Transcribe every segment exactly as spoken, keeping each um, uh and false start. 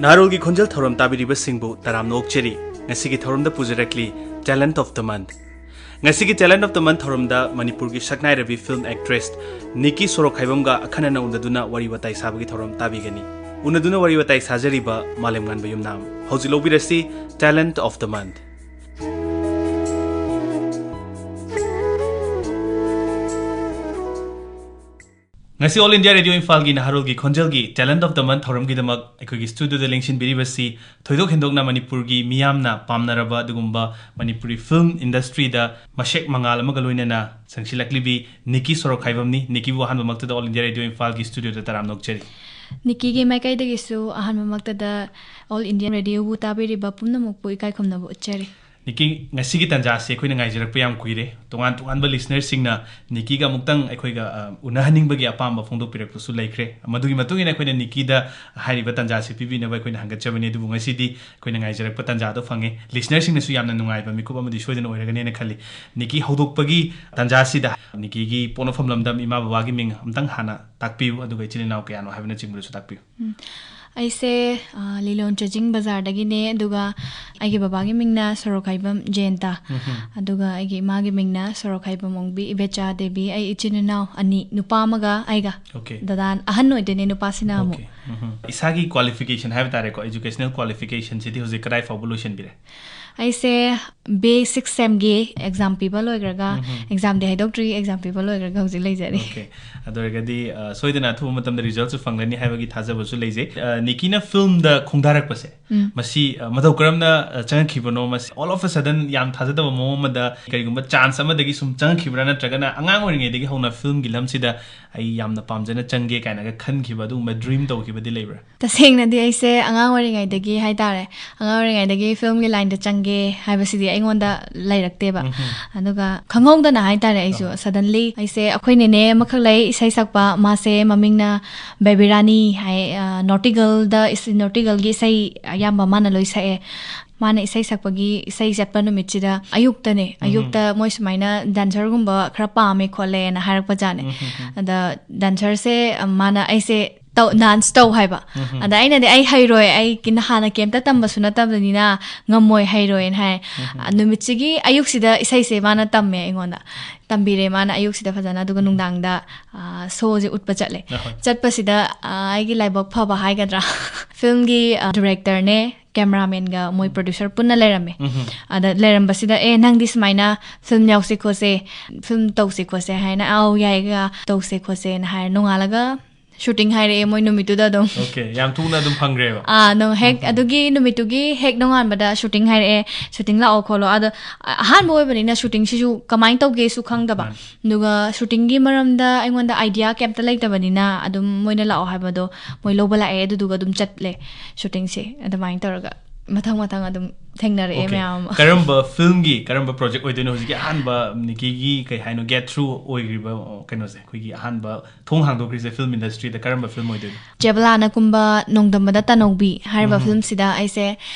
ꯅꯍꯥꯔꯣꯜꯒꯤ ꯈꯣꯟꯖꯦꯜ ꯊꯧꯔꯝ ꯇꯥꯕꯤꯔꯤꯕꯁꯤꯡꯕꯨ ꯇꯔꯥꯝꯅ ꯑꯣꯛꯆꯔꯤ꯫ ꯉꯁꯤꯒꯤ ꯊꯧꯔꯝꯗ ꯄꯨꯖꯔꯛꯂꯤ Talent of the Month꯫ ꯉꯁꯤꯒꯤ Talent of the Month ꯊꯧꯔꯝꯗ ꯃꯅꯤꯄꯨꯔꯒꯤ ꯁꯛꯅꯥꯏꯔꯕꯤ film actress ꯅꯤꯀꯤ ꯁꯣꯔꯣꯛꯈꯥꯏꯕꯝꯒ ꯑꯈꯟꯅꯅ ꯎꯅꯗꯨꯅ ꯋꯥꯔꯤ ꯋꯥꯇꯥꯏ ꯁꯥꯕꯒꯤ ꯊꯧꯔꯝ ꯇꯥꯕꯤꯒꯅꯤ꯫ ꯎꯅꯗꯨꯅ ꯋꯥꯔꯤ ꯋꯥꯇꯥꯏ ꯁꯥꯖꯔꯤꯕ ꯃꯥꯂꯦꯝꯉꯥꯟꯕ ꯌꯨꯝꯅꯥꯝ꯫ ꯍꯧꯖꯤꯛ ꯂꯧꯕꯤꯔꯁꯤ Talent of the Month꯫ ꯉꯁꯤ All India Radio ꯏꯝꯐꯥꯜꯒꯤ ꯅꯍꯥꯔꯣꯜꯒꯤ ꯈꯣꯟꯖꯦꯜꯒꯤ Talent of the Month ꯊꯧꯔꯝꯒꯤꯗꯃꯛ ꯑꯩꯈꯣꯏꯒꯤ studioꯗ ꯂꯦꯡꯁꯤꯟꯕꯤꯔꯤꯕꯁꯤ ꯊꯣꯏꯗꯣꯛ ꯍꯦꯟꯗꯣꯛꯅ ꯃꯅꯤꯄꯨꯔꯒꯤ ꯃꯤꯌꯥꯝꯅ ꯄꯥꯝꯅꯔꯕ ꯑꯗꯨꯒꯨꯝꯕ ꯃꯅꯤꯄꯨꯔꯤ film industryꯗ ꯃꯁꯦꯛ ꯃꯉꯥꯜ ꯑꯃꯒ ꯂꯣꯏꯅꯅ ꯆꯪꯁꯤꯜꯂꯛꯂꯤꯕꯤ ꯅꯤꯀꯤ ꯁꯣꯔꯣꯛꯈꯥꯏꯕꯝꯅꯤ꯫ ꯅꯤꯀꯤꯕꯨ ꯑꯍꯥꯟꯕꯃꯛꯇꯗ All India Radio ꯏꯝꯐꯥꯜꯒꯤ studioꯗ ꯇꯔꯥꯝꯅ ꯑꯣꯛꯆꯔꯤ꯫ ꯅꯤꯀꯤꯒꯤ ꯃꯥꯏꯀꯩꯗꯒꯤꯁꯨ ꯑꯍꯥꯟꯕꯃꯛꯇꯗ All India Radioꯕꯨ ꯇꯥꯕꯤꯔꯤꯕ ꯄꯨꯝꯅꯃꯛꯄꯨ ꯏꯀꯥꯏ ꯈꯨꯝꯅꯕ ꯎꯠꯆꯔꯤ꯫ ꯅꯤꯀꯤ, ꯉꯁꯤꯒꯤ ꯇꯥꯟꯖꯥꯁꯤ ꯑꯩꯈꯣꯏꯅ ꯉꯥꯏꯖꯔꯛꯄ ꯌꯥꯝ ꯀꯨꯏꯔꯦ꯫ ꯇꯣꯉꯥꯟ ꯇꯣꯉꯥꯟꯕ listenerꯁꯤꯡꯅ ꯅꯤꯀꯤꯒ ꯑꯃꯨꯛꯇꯪ ꯑꯩꯈꯣꯏꯒ, ꯑ, ꯎꯅꯍꯟꯅꯤꯡꯕꯒꯤ ꯑꯄꯥꯝꯕ ꯐꯣꯡꯗꯣꯛꯄꯤꯔꯛꯄꯁꯨ ꯂꯩꯈ꯭ꯔꯦ꯫ ꯃꯗꯨꯒꯤ ꯃꯇꯨꯡ ꯏꯟꯅ ꯑꯩꯈꯣꯏꯅ ꯅꯤꯀꯤꯗ ꯍꯥꯏꯔꯤꯕ ꯇꯥꯟꯖꯥꯁꯤ ꯄꯤꯕꯤꯅꯕ ꯑꯩꯈꯣꯏꯅ ꯍꯪꯒꯠꯆꯕꯅꯤ꯫ ꯑꯗꯨꯕꯨ ꯉꯁꯤꯗꯤ ꯑꯩꯈꯣꯏꯅ ꯉꯥꯏꯖꯔꯛꯄ ꯇꯥꯟꯖꯥꯗꯣ ꯐꯪꯉꯦ꯫ Listenerꯁꯤꯡꯅꯁꯨ ꯌꯥꯝꯅ ꯅꯨꯡꯉꯥꯏꯕ ꯃꯤꯀꯨꯞ ꯑꯃꯗꯤ ꯁꯣꯏꯗꯅ ꯑꯣꯏꯔꯒꯅꯦꯅ ꯈꯜꯂꯤ꯫ ꯅꯤꯀꯤ, ꯍꯧꯗꯣꯛꯄꯒꯤ ꯇꯥꯟꯖꯥꯁꯤꯗ ꯅꯤꯀꯤꯒꯤ ꯄꯣꯛꯅꯐꯝ ꯂꯝꯗꯝ ꯏꯃꯥ ꯕꯕꯥꯒꯤ ꯃꯤꯡ ꯑꯝꯇꯪ ꯍꯥꯟꯅ ꯇꯥꯛꯄꯤꯌꯨ, ꯑꯗꯨꯒ ꯏꯆꯤꯜ ꯏꯅꯥꯎ ꯀꯌꯥꯅꯣ ꯍꯥꯏꯕꯅꯆꯤꯡꯕꯗꯨꯁꯨ ꯇꯥꯛꯄꯤꯌꯨ꯫ ꯎꯝ꯫ ꯑꯩꯁꯦ, ꯑ, ꯂꯤꯂꯣꯡ ꯆꯥꯖꯤꯡ ꯕꯖꯥꯔꯗꯒꯤꯅꯦ, ꯑꯗꯨꯒ ꯑꯩꯒꯤ ꯕꯕꯥꯒꯤ ꯃꯤꯡꯅ ꯁꯣꯔꯣꯛꯈꯥꯏꯕꯝ ꯖꯌꯟꯇ, ꯎꯝꯍꯨꯝ꯫ ꯑꯗꯨꯒ ꯑꯩꯒꯤ ꯏꯃꯥꯒꯤ ꯃꯤꯡꯅ ꯁꯣꯔꯣꯛꯈꯥꯏꯕꯝ ꯑꯣꯡꯕꯤ ꯏꯕꯦꯆꯥ ꯗꯦꯕꯤ꯫ ꯑꯩ ꯏꯆꯤꯟ ꯏꯅꯥꯎ ꯑꯅꯤ, ꯅꯨꯄꯥ ꯑꯃꯒ ꯑꯩꯒ꯫ Okay꯫ ꯗꯗꯥ ꯑꯍꯟ ꯑꯣꯏꯗꯣꯏꯅꯦ, ꯅꯨꯄꯥꯁꯤꯅ ꯑꯃꯨꯛ꯫ Okay꯫ ꯎꯝꯍꯨꯝ꯫ ꯏꯁꯥꯒꯤ qualification ꯍꯥꯏꯕ ꯇꯥꯔꯦꯀꯣ, educational qualificationꯁꯤꯗꯤ ꯍꯧꯖꯤꯛ ꯀꯗꯥꯏ ꯐꯥꯎꯕ ꯂꯣꯏꯁꯤꯟꯕꯤꯔꯦ? ꯑꯩꯁꯦ B six semꯒꯤ exam ꯄꯤꯕ ꯂꯣꯏꯈ꯭ꯔꯒ, ꯎꯝꯍꯨꯝ꯫ Examꯗꯤ ꯍꯥꯏꯗꯣꯛꯇ꯭ꯔꯤ, exam ꯄꯤꯕ ꯂꯣꯏꯈ꯭ꯔꯒ ꯍꯧꯖꯤꯛ ꯂꯩꯖꯔꯤ꯫ Okay꯫ ꯑꯗꯨ ꯑꯣꯏꯔꯒꯗꯤ, ꯑ, ꯁꯣꯏꯗꯅ ꯑꯊꯨꯕ ꯃꯇꯝꯗ resultꯁꯨ ꯐꯪꯒꯅꯤ ꯍꯥꯏꯕꯒꯤ ꯊꯥꯖꯕꯁꯨ ꯂꯩꯖꯩ꯫ ꯑ, ꯅꯤꯀꯤꯅ filmꯗ ꯈꯣꯡꯗꯥꯔꯛꯄꯁꯦ, ꯎꯝ꯫ ꯃꯁꯤ, ꯑ, ꯃꯇꯧ ꯀꯔꯝꯅ, ꯑ, ꯆꯪꯉꯛꯈꯤꯕꯅꯣ? ꯃꯁꯤ all of a sudden ꯌꯥꯝ ꯊꯥꯖꯗꯕ ꯃꯑꯣꯡ ꯑꯃꯗ ꯀꯔꯤꯒꯨꯝꯕ chance ꯑꯃꯗꯒꯤ ꯁꯨꯝ ꯆꯪꯉꯛꯈꯤꯕ꯭ꯔꯥ, ꯅꯠꯇ꯭ꯔꯒꯅ ꯑꯉꯥꯡ ꯑꯣꯏꯔꯤꯉꯩꯗꯒꯤ ꯍꯧꯅ filmꯒꯤ ꯂꯝꯁꯤꯗ ꯑꯩ ꯌꯥꯝꯅ ꯄꯥꯝꯖꯅ ꯆꯪꯒꯦ ꯀꯥꯏꯅꯒ ꯈꯟꯈꯤꯕ ꯑꯗꯨꯒꯨꯝꯕ dream ꯇꯧꯈꯤꯕꯗꯤ ꯂꯩꯕ꯭ꯔꯥ? ꯇꯁꯦꯡꯅꯗꯤ ꯑꯩꯁꯦ ꯑꯉꯥꯡ ꯑꯣꯏꯔꯤꯉꯩꯗꯒꯤ ꯍꯥꯏꯇꯥꯔꯦ, ꯑꯉꯥꯡ ꯑꯣꯏꯔꯤꯉꯩꯗꯒꯤ filmꯒꯤ lineꯗ ꯆꯪꯒꯦ ꯍꯥꯏꯕꯁꯤꯗꯤ ꯑꯩꯉꯣꯟꯗ ꯂꯩꯔꯛꯇꯦꯕ꯫ ꯎꯝꯍꯨꯝ꯫ ꯑꯗꯨꯒ ꯈꯪꯍꯧꯗꯅ ꯍꯥꯏꯇꯥꯔꯦ, ꯑꯩꯁꯨ ꯑꯥ꯫ Suddenly ꯑꯩꯁꯦ, ꯑꯩꯈꯣꯏ ꯅꯦꯅꯦ ꯑꯃꯈꯛ ꯂꯩ, ꯏꯁꯩ ꯁꯛꯄ, ꯃꯥꯁꯦ ꯃꯃꯤꯡꯅ ꯕꯦꯕꯤ ꯔꯥꯅꯤ ꯍꯥꯏ, ꯑ, Naughty Girlꯗ ꯏꯁ-, Naughty Girlꯒꯤ ꯏꯁꯩ ꯑꯌꯥꯝꯕ ꯃꯥꯅ ꯂꯣꯏ ꯁꯛꯑꯦ꯫ ꯃꯥꯅ ꯏꯁꯩ ꯁꯛꯄꯒꯤ, ꯏꯁꯩ ꯆꯠꯄ ꯅꯨꯃꯤꯠꯁꯤꯗ ꯑꯌꯨꯛꯇꯅꯦ, ꯎꯝꯍꯨꯝ꯫ ꯑꯌꯨꯛꯇ ꯃꯣꯏ ꯁꯨꯃꯥꯏꯅ dancerꯒꯨꯝꯕ ꯈꯔ ꯄꯥꯝꯃꯦ ꯈꯣꯠꯂꯦꯅ ꯍꯥꯏꯔꯛꯄ ꯖꯥꯠꯅꯦ꯫ ꯎꯝꯍꯨꯝ꯫ ꯑꯗ dancerꯁꯦ, ꯑ, ꯃꯥꯅ ꯑꯩꯁꯦ ꯇꯧ ꯗꯥꯟꯁ ꯇꯧ ꯍꯥꯏꯕ꯫ ꯑꯗ ꯑꯩꯅꯗꯤ "ꯑꯩ ꯍꯩꯔꯣꯏ, ꯑꯩ ꯀꯤ- ꯍꯥꯟꯅ ꯀꯩꯝꯇ ꯇꯝꯕꯁꯨ ꯅꯠꯇꯕꯅꯤꯅ ꯉꯝꯃꯣꯏ, ꯍꯩꯔꯣꯏꯅ" ꯍꯥꯏ꯫ ꯑ, ꯅꯨꯃꯤꯠꯁꯤꯒꯤ ꯑꯌꯨꯛꯁꯤꯗ ꯏꯁꯩꯁꯦ ꯃꯥꯅ ꯇꯝꯃꯦ ꯑꯩꯉꯣꯟꯗ, ꯇꯝꯕꯤꯔꯦ ꯃꯥꯅ ꯑꯌꯨꯛꯁꯤꯗ ꯐꯖꯅ꯫ ꯑꯗꯨꯒ ꯅꯨꯡꯗꯥꯡꯗ, ꯑ, ꯁꯣꯁꯦ ꯎꯠꯄ ꯆꯠꯂꯦ꯫ ꯆꯠꯄꯁꯤꯗ, ꯑ, ꯑꯩꯒꯤ ꯂꯥꯏꯕꯛ ꯐꯕ ꯍꯥꯏꯒꯗ꯭ꯔꯥ, ꯐꯤꯂꯝꯒꯤ, ꯑ, ꯗꯤꯔꯦꯛꯇꯔꯅꯦ, ꯀꯦꯃꯦꯔꯥꯃꯦꯟꯒ ꯃꯣꯏ ꯄ꯭ꯔꯣꯗ꯭ꯌꯨꯁꯔ ꯄꯨꯟꯅ ꯂꯩꯔꯝꯃꯦ꯫ ꯑꯗ ꯂꯩꯔꯝꯕꯁꯤꯗ "ꯑꯦ, ꯅꯪꯗꯤ ꯁꯨꯃꯥꯏꯅ ꯐꯤꯂꯝ ꯌꯥꯎꯁꯦ ꯈꯣꯠꯁꯦ, ꯐꯤꯂꯝ ꯇꯧꯁꯦ ꯈꯣꯠꯁꯦ" ꯍꯥꯏꯅ, "ꯑꯧ, ꯌꯥꯏꯒ ꯇꯧꯁꯦ ꯈꯣꯠꯁꯦꯅ" ꯍꯥꯏꯔꯦ꯫ ꯅꯣꯡꯉꯥꯜꯂꯒ ꯁꯨꯇꯤꯡ ꯍꯥꯏꯔꯛꯑꯦ ꯃꯣꯏ ꯅꯨꯃꯤꯠꯇꯨꯗ ꯑꯗꯨꯝ꯫ ꯑꯣꯀꯦ, ꯌꯥꯝ ꯊꯨꯅ ꯑꯗꯨꯝ ꯐꯪꯈ꯭ꯔꯦꯕ꯫ ꯑꯥ, ꯑꯗꯨꯝ ꯍꯦꯛ ꯑꯗꯨꯒꯤ ꯅꯨꯃꯤꯠꯇꯨꯒꯤ ꯍꯦꯛ ꯅꯣꯡꯉꯥꯟꯕꯗ ꯁꯨꯇꯤꯡ ꯍꯥꯏꯔꯛꯑꯦ, "ꯁꯨꯇꯤꯡ ꯂꯥꯛꯑꯣ ꯈꯣꯠꯂꯣ"꯫ ꯑꯗꯣ ꯑ-, ꯑꯍꯥꯟꯕ ꯑꯣꯏꯕꯅꯤꯅ ꯁꯨꯇꯤꯡꯁꯤꯁꯨ ꯀꯃꯥꯏꯅ ꯇꯧꯒꯦꯁꯨ ꯈꯪꯗꯕ꯫ ꯃꯥꯅꯤ꯫ ꯑꯗꯨꯒ ꯁꯨꯇꯤꯡꯒꯤ ꯃꯔꯝꯗ ꯑꯩꯉꯣꯟꯗ ꯑꯥꯏꯗꯤꯌꯥ ꯀꯩꯝꯇ ꯂꯩꯇꯕꯅꯤꯅ ꯑꯗꯨꯝ ꯃꯣꯏꯅ ꯂꯥꯛꯑꯣ ꯍꯥꯏꯕꯗꯣ ꯃꯣꯏ ꯂꯧꯕ ꯂꯥꯛꯑꯦ, ꯑꯗꯨꯗꯨꯒ ꯑꯗꯨꯝ ꯆꯠꯂꯦ ꯁꯨꯇꯤꯡꯁꯦ꯫ ꯑꯗꯨꯃꯥꯏꯅ ꯇꯧꯔꯒ ꯃꯊꯪ ꯃꯊꯪ ꯑꯗꯨꯝ ꯊꯦꯡꯅꯔꯛꯑꯦ ꯑꯣꯀꯦ꯫ ꯃꯌꯥꯝ ꯑꯃ꯫ ꯀꯔꯝꯕ ꯐꯤꯂꯝꯒꯤ, ꯀꯔꯝꯕ ꯄ꯭ꯔꯣꯖꯦꯛ ꯑꯣꯏꯗꯣꯏꯅꯣ ꯍꯧꯖꯤꯛꯀꯤ ꯑꯍꯥꯟꯕ ꯅꯤꯀꯤꯒꯤ, ꯀꯩ ꯍꯥꯏꯅꯣ, ꯒꯦꯠ ꯊ꯭ꯔꯨ ꯑꯣꯏꯈ꯭ꯔꯤꯕ, ꯑꯣ, ꯀꯩꯅꯣꯁꯦ, ꯑꯩꯈꯣꯏꯒꯤ ꯑꯍꯥꯟꯕ ꯊꯣꯡ ꯍꯥꯡꯗꯣꯛꯈ꯭ꯔꯤꯁꯦ ꯐꯤꯂꯝ ꯏꯟꯗꯁꯇ꯭ꯔꯤꯗ ꯀꯔꯝꯕ ꯐꯤꯂꯝ ꯑꯣꯏꯗꯣꯏꯅꯣ? ꯆꯦꯕꯂꯥꯅ ꯀꯨꯝꯕ ꯅꯣꯡꯗꯝꯕꯗ ꯇꯅꯧꯕꯤ ꯍꯥꯏꯔꯤꯕ ꯎꯝ꯫ ꯐꯤꯂꯝꯁꯤꯗ ꯑꯩꯁꯦ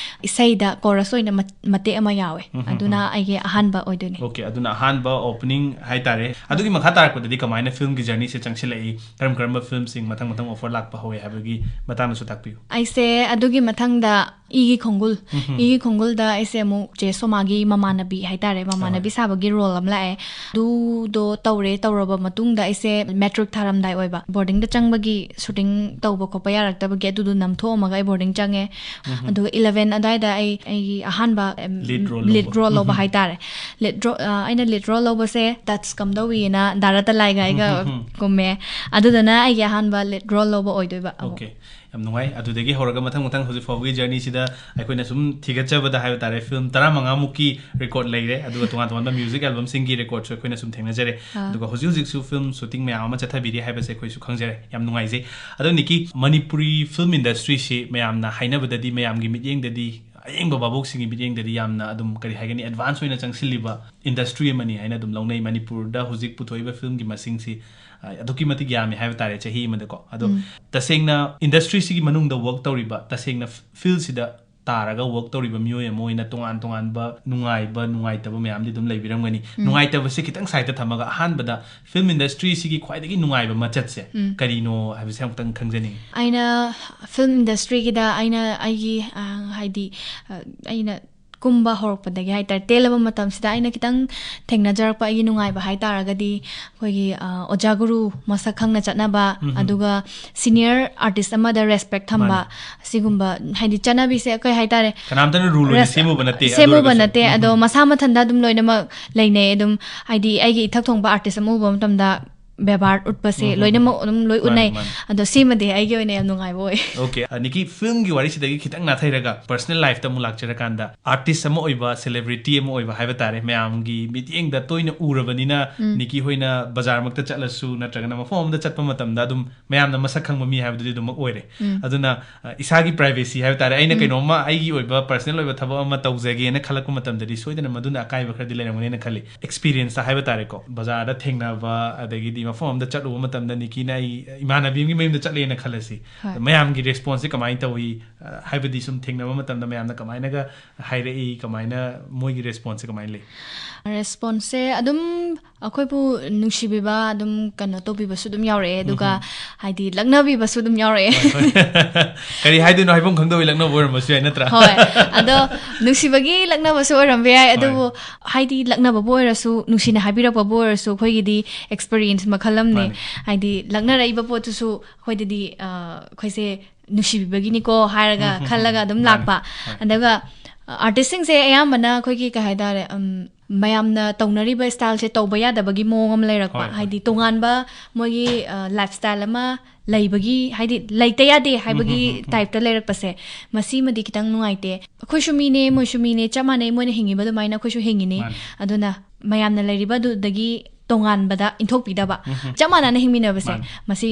ꯏꯁꯩꯗ ꯀꯣꯔꯁ ꯑꯣꯏꯅ ꯃꯠ-, ꯃꯇꯦꯛ ꯑꯃ ꯌꯥꯎꯋꯦ꯫ ꯎꯝ, ꯎꯝ, ꯑꯗꯨꯅ ꯎꯝ꯫ ꯑꯩꯒꯤ ꯑꯍꯥꯟꯕ ꯑꯣꯏꯗꯣꯏꯅꯦ꯫ ꯑꯣꯀꯦ, ꯑꯗꯨꯅ ꯑꯍꯥꯟꯕ ꯑꯣꯄꯅꯤꯡ ꯍꯥꯏꯇꯥꯔꯦ꯫ ꯑꯗꯨꯒꯤ ꯃꯈꯥ ꯇꯥꯔꯛꯄꯗꯗꯤ ꯀꯃꯥꯏꯅ ꯐꯤꯂꯝꯒꯤ ꯖꯔꯅꯤꯁꯦ ꯆꯪꯁꯤꯜꯂꯛꯏ? ꯀꯔꯝ ꯀꯔꯝꯕ ꯐꯤꯂꯝꯁꯤꯡ ꯃꯊꯪ ꯃꯊꯪ ꯑꯣꯐꯔ ꯂꯥꯛꯄ ꯍꯧꯋꯦ ꯍꯥꯏꯕꯒꯤ ꯃꯇꯥꯡꯗꯁꯨ ꯇꯥꯛꯄꯤꯌꯨ꯫ ꯑꯩꯁꯦ ꯑꯗꯨꯒꯤ ꯃꯊꯪꯗ ꯏꯒꯤ ꯈꯣꯡꯒꯨꯜ, ꯎꯝ꯫ ꯏꯒꯤ ꯈꯣꯡꯒꯨꯜꯗ ꯑꯩꯁꯦ ꯑꯃꯨꯛ ꯆꯦ ꯁꯣꯃꯥꯒꯤ ꯃꯃꯥꯟꯅꯕꯤ ꯍꯥꯏꯇꯥꯔꯦ, ꯃꯃꯥꯟꯅꯕꯤ ꯍꯣꯏ꯫ ꯁꯥꯕꯒꯤ ꯔꯣꯜ ꯑꯃ ꯂꯥꯛꯑꯦ꯫ ꯑꯗꯨꯗꯣ ꯇꯧꯔꯦ, ꯇꯧꯔꯕ ꯃꯇꯨꯡꯗ ꯑꯩꯁꯦ ꯃꯦꯇ꯭ꯔꯤꯛ ꯊꯥꯔꯝꯗꯥꯏ ꯑꯣꯏꯕ, ꯕꯣꯔꯗꯤꯡꯗ ꯆꯪꯕꯒꯤ ꯁꯨꯇꯤꯡ ꯇꯧꯕ ꯈꯣꯠꯄ ꯌꯥꯔꯛꯇꯕꯒꯤ ꯑꯗꯨꯗꯣ ꯅꯝꯊꯣꯛꯑꯝꯃꯒ ꯑꯩ ꯕꯣꯔꯗꯤꯡ ꯆꯪꯉꯦ꯫ ꯎꯝ꯫ ꯑꯗꯨꯒ ꯏꯂꯚꯦꯟ ꯑꯗꯥꯏꯗ ꯑꯩ, ꯑꯩꯒꯤ ꯑꯍꯥꯟꯕ, ꯑꯦꯝ, ꯂꯤꯗ ꯔꯣꯜ ꯂꯤꯗ ꯂꯧꯕ꯫ ꯔꯣꯜ ꯂꯧꯕ ꯎꯝ꯫ ꯍꯥꯏꯇꯥꯔꯦ꯫ ꯂꯤꯗ ꯔꯣ-, ꯑ, ꯑꯩꯅ ꯂꯤꯗ ꯔꯣꯜ ꯂꯧꯕꯁꯦ ꯇꯆ ꯀꯝꯗꯧꯋꯤꯅ ꯗꯥ ꯔꯇꯟꯂꯥꯏꯒ ꯑꯩꯒ ꯎꯝ, ꯎꯝ, ꯎꯝ꯫ ꯀꯨꯝꯃꯦ꯫ ꯑꯗꯨꯗꯨꯅ ꯑꯩꯒꯤ ꯑꯍꯥꯟꯕ ꯂꯤꯗ ꯔꯣꯜ ꯂꯧꯕ ꯑꯣꯏꯗꯣꯏꯕ ꯑꯃꯨꯛ꯫ ꯑꯣꯀꯦ꯫ ꯌꯥꯝ ꯅꯨꯡꯉꯥꯏ꯫ ꯑꯗꯨꯗꯒꯤ ꯍꯧꯔꯒ ꯃꯊꯪ ꯃꯊꯪ ꯍꯧꯖꯤꯛ ꯐꯥꯎꯕꯒꯤ ꯖꯔꯅꯤꯁꯤꯗ ꯑꯩꯈꯣꯏꯅ ꯁꯨꯝ ꯊꯤꯒꯠꯆꯕꯗ ꯍꯥꯏꯕ ꯇꯥꯔꯦ, ꯐꯤꯂꯝ ꯇꯔꯥꯃꯉꯥꯃꯨꯛꯀꯤ ꯔꯦꯀꯣꯔꯗ ꯂꯩꯔꯦ, ꯑꯗꯨꯒ ꯇꯣꯉꯥꯟ ꯇꯣꯉꯥꯟꯕ ꯃ꯭ꯌꯨꯖꯤꯛ ꯑꯦꯜꯕꯝꯁꯤꯡꯒꯤ ꯔꯦꯀꯣꯔꯗꯁꯨ ꯑꯩꯈꯣꯏꯅ ꯁꯨꯝ ꯊꯦꯡꯅꯖꯔꯦ꯫ ꯑꯥ꯫ ꯑꯗꯨꯒ ꯍꯧꯖꯤꯛ ꯍꯧꯖꯤꯛꯁꯨ ꯐꯤꯂꯝ ꯁꯨꯇꯤꯡ ꯃꯌꯥꯝ ꯑꯃ ꯆꯠꯊꯕꯤꯔꯤ ꯍꯥꯏꯕꯁꯦ ꯑꯩꯈꯣꯏꯁꯨ ꯈꯪꯖꯔꯦ꯫ ꯌꯥꯝ ꯅꯨꯡꯉꯥꯏꯖꯩ꯫ ꯑꯗꯣ ꯅꯤꯀꯤ, ꯃꯅꯤꯄꯨꯔꯤ ꯐꯤꯂꯝ ꯏꯟꯗꯁꯇ꯭ꯔꯤꯁꯤ ꯃꯌꯥꯝꯅ ꯍꯥꯏꯅꯕꯗꯗꯤ, ꯃꯌꯥꯝꯒꯤ ꯃꯤꯠꯌꯦꯡꯗꯗꯤ, ꯑꯌꯦꯡꯕ ꯚꯥꯕꯣꯛꯁꯤꯡꯒꯤ ꯃꯤꯠꯌꯦꯡꯗꯗꯤ ꯌꯥꯝꯅ ꯑꯗꯨꯝ, ꯀꯔꯤ ꯍꯥꯏꯒꯅꯤ, ꯑꯦꯗꯚꯥꯟꯁ ꯑꯣꯏꯅ ꯆꯪꯁꯤꯜꯂꯤꯕ ꯏꯟꯗꯁꯇ꯭ꯔꯤ ꯑꯃꯅꯤ ꯍꯥꯏꯅ ꯑꯗꯨꯝ ꯂꯧꯅꯩ꯫ ꯃꯅꯤꯄꯨꯔꯗ ꯍꯧꯖꯤꯛ ꯄꯨꯊꯣꯛꯏꯕ ꯐꯤꯂꯝꯒꯤ ꯃꯁꯤꯡꯁꯤ, ꯑ, ꯑꯗꯨꯛꯀꯤ ꯃꯇꯤꯛ ꯌꯥꯝꯃꯤ ꯍꯥꯏꯕ ꯇꯥꯔꯦ ꯆꯍꯤ ꯑꯃꯗꯀꯣ꯫ ꯑꯗꯣ ꯎꯝ꯫ ꯇꯁꯦꯡꯅ ꯏꯟꯗꯁꯇ꯭ꯔꯤꯁꯤꯒꯤ ꯃꯅꯨꯡꯗ ꯋꯔꯛ ꯇꯧꯔꯤꯕ, ꯇꯁꯦꯡꯅ ꯐꯤꯜꯁꯤꯗ ꯇꯥꯔꯒ ꯋꯔꯛ ꯇꯧꯔꯤꯕ ꯃꯤꯑꯣꯏ ꯑꯃ ꯑꯣꯏꯅ ꯇꯣꯉꯥꯟ ꯇꯣꯉꯥꯟꯕ ꯅꯨꯡꯉꯥꯏꯕ, ꯅꯨꯡꯉꯥꯏꯇꯕ ꯃꯌꯥꯝꯗꯤ ꯑꯗꯨꯝ ꯂꯩꯕꯤꯔꯝꯒꯅꯤ꯫ ꯎꯝ꯫ ꯅꯨꯡꯉꯥꯏꯇꯕꯁꯦ ꯈꯤꯇꯪ ꯁꯥꯏꯗ ꯊꯝꯃꯒ, ꯑꯍꯥꯟꯕꯗ ꯐꯤꯜꯝ ꯏꯟꯗꯁꯇ꯭ꯔꯤꯁꯤꯒꯤ ꯈ꯭ꯋꯥꯏꯗꯒꯤ ꯅꯨꯡꯉꯥꯏꯕ ꯃꯆꯠꯁꯦ ꯎꯝ꯫ ꯀꯔꯤꯅꯣ ꯍꯥꯏꯕꯁꯦ ꯑꯃꯨꯛꯇꯪ ꯈꯪꯖꯅꯤꯡꯉꯤ꯫ ꯑꯩꯅ ꯐꯤꯜꯝ ꯏꯟꯗꯁꯇ꯭ꯔꯤꯒꯤꯗ ꯑꯩꯅ ꯑꯩꯒꯤ, ꯑ, ꯍꯥꯏꯗꯤ, ꯑ, ꯑꯩꯅ ꯀꯨꯝꯕ ꯍꯧꯔꯛꯄꯗꯒꯤ ꯍꯥꯏꯇꯥꯔꯦ, ꯇꯦꯜꯂꯕ ꯃꯇꯝꯁꯤꯗ ꯑꯩꯅ ꯈꯤꯇꯪ ꯊꯦꯡꯅꯖꯔꯛꯄ ꯑꯩꯒꯤ ꯅꯨꯡꯉꯥꯏꯕ ꯍꯥꯏꯇꯥꯔꯒꯗꯤ, ꯑꯩꯈꯣꯏꯒꯤ, ꯑ, ꯑꯣꯖꯥ ꯒꯨꯔꯨ ꯃꯁꯛ ꯈꯪꯅ ꯆꯠꯅꯕ, ꯎꯝ꯫ ꯑꯗꯨꯒ ꯁꯤꯅꯤꯌꯔ ꯑꯥꯔꯇꯤꯁ ꯑꯃꯗ ꯔꯦꯁꯄꯦꯛ ꯊꯝꯕ, ꯃꯥꯅꯦ꯫ ꯁꯤꯒꯨꯝꯕ, ꯍꯥꯏꯗꯤ, ꯆꯠꯅꯕꯤꯁꯦ ꯀꯩ ꯍꯥꯏꯇꯥꯔꯦ? ꯀꯅꯥꯝꯇꯅ ꯔꯨꯜ ꯑꯣꯏꯅ ꯔꯦꯁ-, ꯁꯦꯝꯃꯨꯕ ꯅꯠꯇꯦ, ꯑꯗꯨ ꯁꯦꯝꯃꯨꯕ ꯑꯣꯏꯔꯒꯁꯨ꯫ ꯅꯠꯇꯦ, ꯎꯝ, ꯑꯗꯣ ꯎꯝ꯫ ꯃꯁꯥ ꯃꯊꯟꯇ ꯑꯗꯨꯝ ꯂꯣꯏꯅꯃꯛ ꯂꯩꯅꯩ꯫ ꯑꯗꯨꯝ, ꯍꯥꯏꯗꯤ, ꯑꯩꯒꯤ ꯏꯊꯛ ꯊꯣꯡꯕ ꯑꯥꯔꯇꯤꯁ ꯑꯃ ꯎꯕ ꯃꯇꯝꯗ ꯕꯦꯕꯥꯔ ꯎꯠꯄꯁꯦ ꯎꯝ, ꯎꯝ, ꯂꯣꯏꯅꯃꯛ ꯎꯝ꯫ ꯑꯗꯨꯝ ꯂꯣꯏ ꯃꯥꯅꯦ, ꯎꯠꯅꯩ꯫ ꯃꯥꯅꯦ꯫ ꯑꯗꯣ ꯁꯤꯃꯗꯤ ꯑꯩꯒꯤ ꯑꯣꯏꯅ ꯌꯥꯝ ꯅꯨꯡꯉꯥꯏꯕ ꯑꯣꯏ꯫ ꯑꯣꯀꯦ, ꯑ, ꯅꯤꯀꯤ, ꯐꯤꯜꯝꯒꯤ ꯋꯥꯔꯤꯁꯤꯗꯒꯤ ꯈꯤꯇꯪ ꯅꯥꯊꯩꯔꯒ ꯄꯔꯁꯅꯦꯜ ꯂꯥꯏꯐꯇ ꯑꯃꯨꯛ ꯂꯥꯛꯆꯔꯀꯥꯟꯗ, ꯑꯥꯔꯇꯤꯁ ꯑꯃ ꯑꯣꯏꯕ, ꯁꯦꯂꯦꯕ꯭ꯔꯤꯇꯤ ꯑꯃ ꯑꯣꯏꯕ ꯍꯥꯏꯕ ꯇꯥꯔꯦ, ꯃꯌꯥꯝꯒꯤ ꯃꯤꯠꯌꯦꯡꯗ ꯇꯣꯏꯅ ꯎꯔꯕꯅꯤꯅ, ꯎꯝ꯫ ꯅꯤꯀꯤ ꯍꯣꯏꯅ ꯕꯖꯥꯔꯃꯛꯇ ꯆꯠꯂꯁꯨ ꯅꯠꯇ꯭ꯔꯒꯅ ꯃꯐꯝ ꯑꯃꯗ ꯆꯠꯄ ꯃꯇꯝꯗ ꯑꯗꯨꯝ ꯃꯌꯥꯝꯅ ꯃꯁꯛ ꯈꯪꯕ ꯃꯤ ꯍꯥꯏꯕꯗꯨꯗꯤ ꯑꯗꯨꯃꯛ ꯑꯣꯏꯔꯦ꯫ ꯎꯝ꯫ ꯑꯗꯨꯅ, ꯑ, ꯏꯁꯥꯒꯤ ꯄ꯭ꯔꯥꯏꯚꯦꯁꯤ ꯍꯥꯏꯕ ꯇꯥꯔꯦ, ꯑꯩꯅ ꯎꯝ꯫ ꯀꯩꯅꯣꯝꯃ ꯑꯩꯒꯤ ꯑꯣꯏꯕ ꯄꯔꯁꯅꯦꯜ ꯑꯣꯏꯕ ꯊꯕꯛ ꯑꯃ ꯇꯧꯖꯒꯦꯅ ꯈꯜꯂꯛꯄ ꯃꯇꯝꯗꯗꯤ ꯁꯣꯏꯗꯅ ꯃꯗꯨꯅ ꯑꯀꯥꯏꯕ ꯈꯔꯗꯤ ꯂꯩꯔꯝꯒꯅꯤꯅ ꯈꯜꯂꯤ꯫ ꯑꯦꯛꯁꯄꯤꯔꯤꯌꯦꯟꯁꯇ ꯍꯥꯏꯕ ꯇꯥꯔꯦꯀꯣ, ꯕꯖꯥꯔꯗ ꯊꯦꯡꯅꯕ, ꯑꯗꯒꯤꯗꯤ ꯃꯐꯝ ꯑꯃꯗ ꯆꯠꯂꯨꯕ ꯃꯇꯝꯗ ꯅꯤꯀꯤꯅ ꯑꯩ ꯏꯃꯥꯟꯅꯕꯤ ꯑꯃꯒꯤ ꯃꯌꯨꯝꯗ ꯆꯠꯂꯦꯅ ꯈꯜꯂꯁꯤ꯫ ꯍꯣꯏ꯫ ꯃꯌꯥꯝꯒꯤ ꯔꯦꯁꯄꯣꯟꯁꯁꯦ ꯀꯃꯥꯏꯅ ꯇꯧꯏ? ꯑ, ꯍꯥꯏꯕꯗꯤ ꯁꯨꯝ ꯊꯦꯡꯅꯕ ꯃꯇꯝꯗ ꯃꯌꯥꯝꯅ ꯀꯃꯥꯏꯅꯒ ꯍꯥꯏꯔꯛꯏ? ꯀꯃꯥꯏꯅ ꯃꯣꯏꯒꯤ ꯔꯦꯁꯄꯣꯟꯁꯁꯦ ꯀꯃꯥꯏꯅ ꯂꯩ? ꯔꯦꯁꯄꯣꯟꯁꯁꯦ ꯑꯗꯨꯝ ꯑꯩꯈꯣꯏꯕꯨ ꯅꯨꯡꯁꯤꯕꯤꯕ, ꯑꯗꯨꯝ ꯀꯩꯅꯣ ꯇꯧꯕꯤꯕꯁꯨ ꯑꯗꯨꯝ ꯌꯥꯎꯔꯛꯑꯦ, ꯑꯗꯨꯒ ꯎꯝ꯫ ꯍꯥꯏꯗꯤ ꯂꯛꯅꯕꯤꯕꯁꯨ ꯑꯗꯨꯝ ꯌꯥꯎꯔꯛꯑꯦ꯫ ꯍꯣꯏ, ꯍꯣꯏ꯫ ꯀꯔꯤ ꯍꯥꯏꯗꯣꯏꯅꯣ ꯍꯥꯏꯐꯝ ꯈꯪꯗꯕꯩ ꯂꯛꯅꯕ ꯑꯣꯏꯔꯝꯕꯁꯨ ꯌꯥꯏ, ꯅꯠꯇ꯭ꯔꯥ? ꯍꯣꯏ꯫ ꯑꯗꯣ ꯅꯨꯡꯁꯤꯕꯒꯤ ꯂꯛꯅꯕꯁꯨ ꯑꯣꯏꯔꯝꯕ ꯌꯥꯏ, ꯍꯣꯏ꯫ ꯑꯗꯨꯕꯨ ꯍꯥꯏꯗꯤ ꯂꯛꯅꯕꯕꯨ ꯑꯣꯏꯔꯁꯨ, ꯅꯨꯡꯁꯤꯅ ꯍꯥꯏꯕꯤꯔꯛꯄꯕꯨ ꯑꯣꯏꯔꯁꯨ, ꯑꯩꯈꯣꯏꯒꯤꯗꯤ ꯑꯦꯛꯁꯄꯤꯔꯤꯌꯦꯟꯁ ꯃꯈꯜ ꯑꯃꯅꯦ꯫ ꯃꯥꯅꯦ꯫ ꯍꯥꯏꯗꯤ ꯂꯛꯅꯔꯛꯏꯕ ꯄꯣꯠꯇꯨꯁꯨ ꯑꯩꯈꯣꯏꯗꯗꯤ, ꯑ, ꯑꯩꯈꯣꯏꯁꯦ ꯅꯨꯡꯁꯤꯕꯤꯕꯒꯤꯅꯤꯀꯣ ꯍꯥꯏꯔꯒ ꯎꯝ, ꯎꯝ, ꯈꯜꯂꯒ ꯎꯝ꯫ ꯑꯗꯨꯝ ꯃꯥꯅꯦ꯫ ꯂꯥꯛꯄ꯫ ꯍꯣꯏ꯫ ꯑꯗꯨꯒ, ꯑ, ꯑꯥꯔꯇꯤꯁꯁꯤꯡꯁꯦ ꯑꯌꯥꯝꯕꯅ ꯑꯩꯈꯣꯏꯒꯤ ꯀꯩ ꯍꯥꯏꯇꯥꯔꯦ, ꯎꯝ, ꯃꯌꯥꯝꯅ ꯇꯧꯅꯔꯤꯕ ꯁ꯭ꯇꯥꯏꯜꯁꯦ ꯇꯧꯕ ꯌꯥꯗꯕꯒꯤ ꯃꯑꯣꯡ ꯑꯃ ꯂꯩꯔꯛꯄ, ꯍꯣꯏ, ꯍꯣꯏ꯫ ꯍꯥꯏꯗꯤ ꯇꯣꯉꯥꯟꯕ ꯃꯣꯏꯒꯤ, ꯑ, ꯂꯥꯏꯐ ꯁ꯭ꯇꯥꯏꯜ ꯑꯃ ꯂꯩꯕꯒꯤ, ꯍꯥꯏꯗꯤ ꯂꯩꯇ ꯌꯥꯗꯦ ꯍꯥꯏꯕꯒꯤ ꯎꯝ, ꯎꯝ, ꯎꯝ, ꯎꯝ꯫ ꯇꯥꯏꯞꯇ ꯂꯩꯔꯛꯄꯁꯦ, ꯃꯁꯤꯃꯗꯤ ꯈꯤꯇꯪ ꯅꯨꯡꯉꯥꯏꯇꯦ꯫ ꯑꯩꯈꯣꯏꯁꯨ ꯃꯤꯅꯦ, ꯃꯣꯏꯁꯨ ꯃꯤꯅꯦ, ꯆꯞ ꯃꯥꯟꯅꯩ, ꯃꯣꯏꯅ ꯍꯤꯡꯉꯤꯕ ꯑꯗꯨꯃꯥꯏꯅ ꯑꯩꯈꯣꯏꯁꯨ ꯍꯤꯡꯉꯤꯅꯤ꯫ ꯃꯥꯅꯦ꯫ ꯑꯗꯨꯅ ꯃꯌꯥꯝꯅ ꯂꯩꯔꯤꯕ ꯑꯗꯨꯗꯒꯤ ꯇꯣꯉꯥꯟꯕꯗ ꯏꯟꯊꯣꯛꯄꯤꯗꯕ, ꯎꯝ, ꯎꯝ꯫ ꯆꯞ ꯃꯥꯟꯅꯅ ꯍꯤꯡꯃꯤꯟꯅꯕꯁꯦ, ꯃꯥꯅꯦ꯫ ꯃꯁꯤ,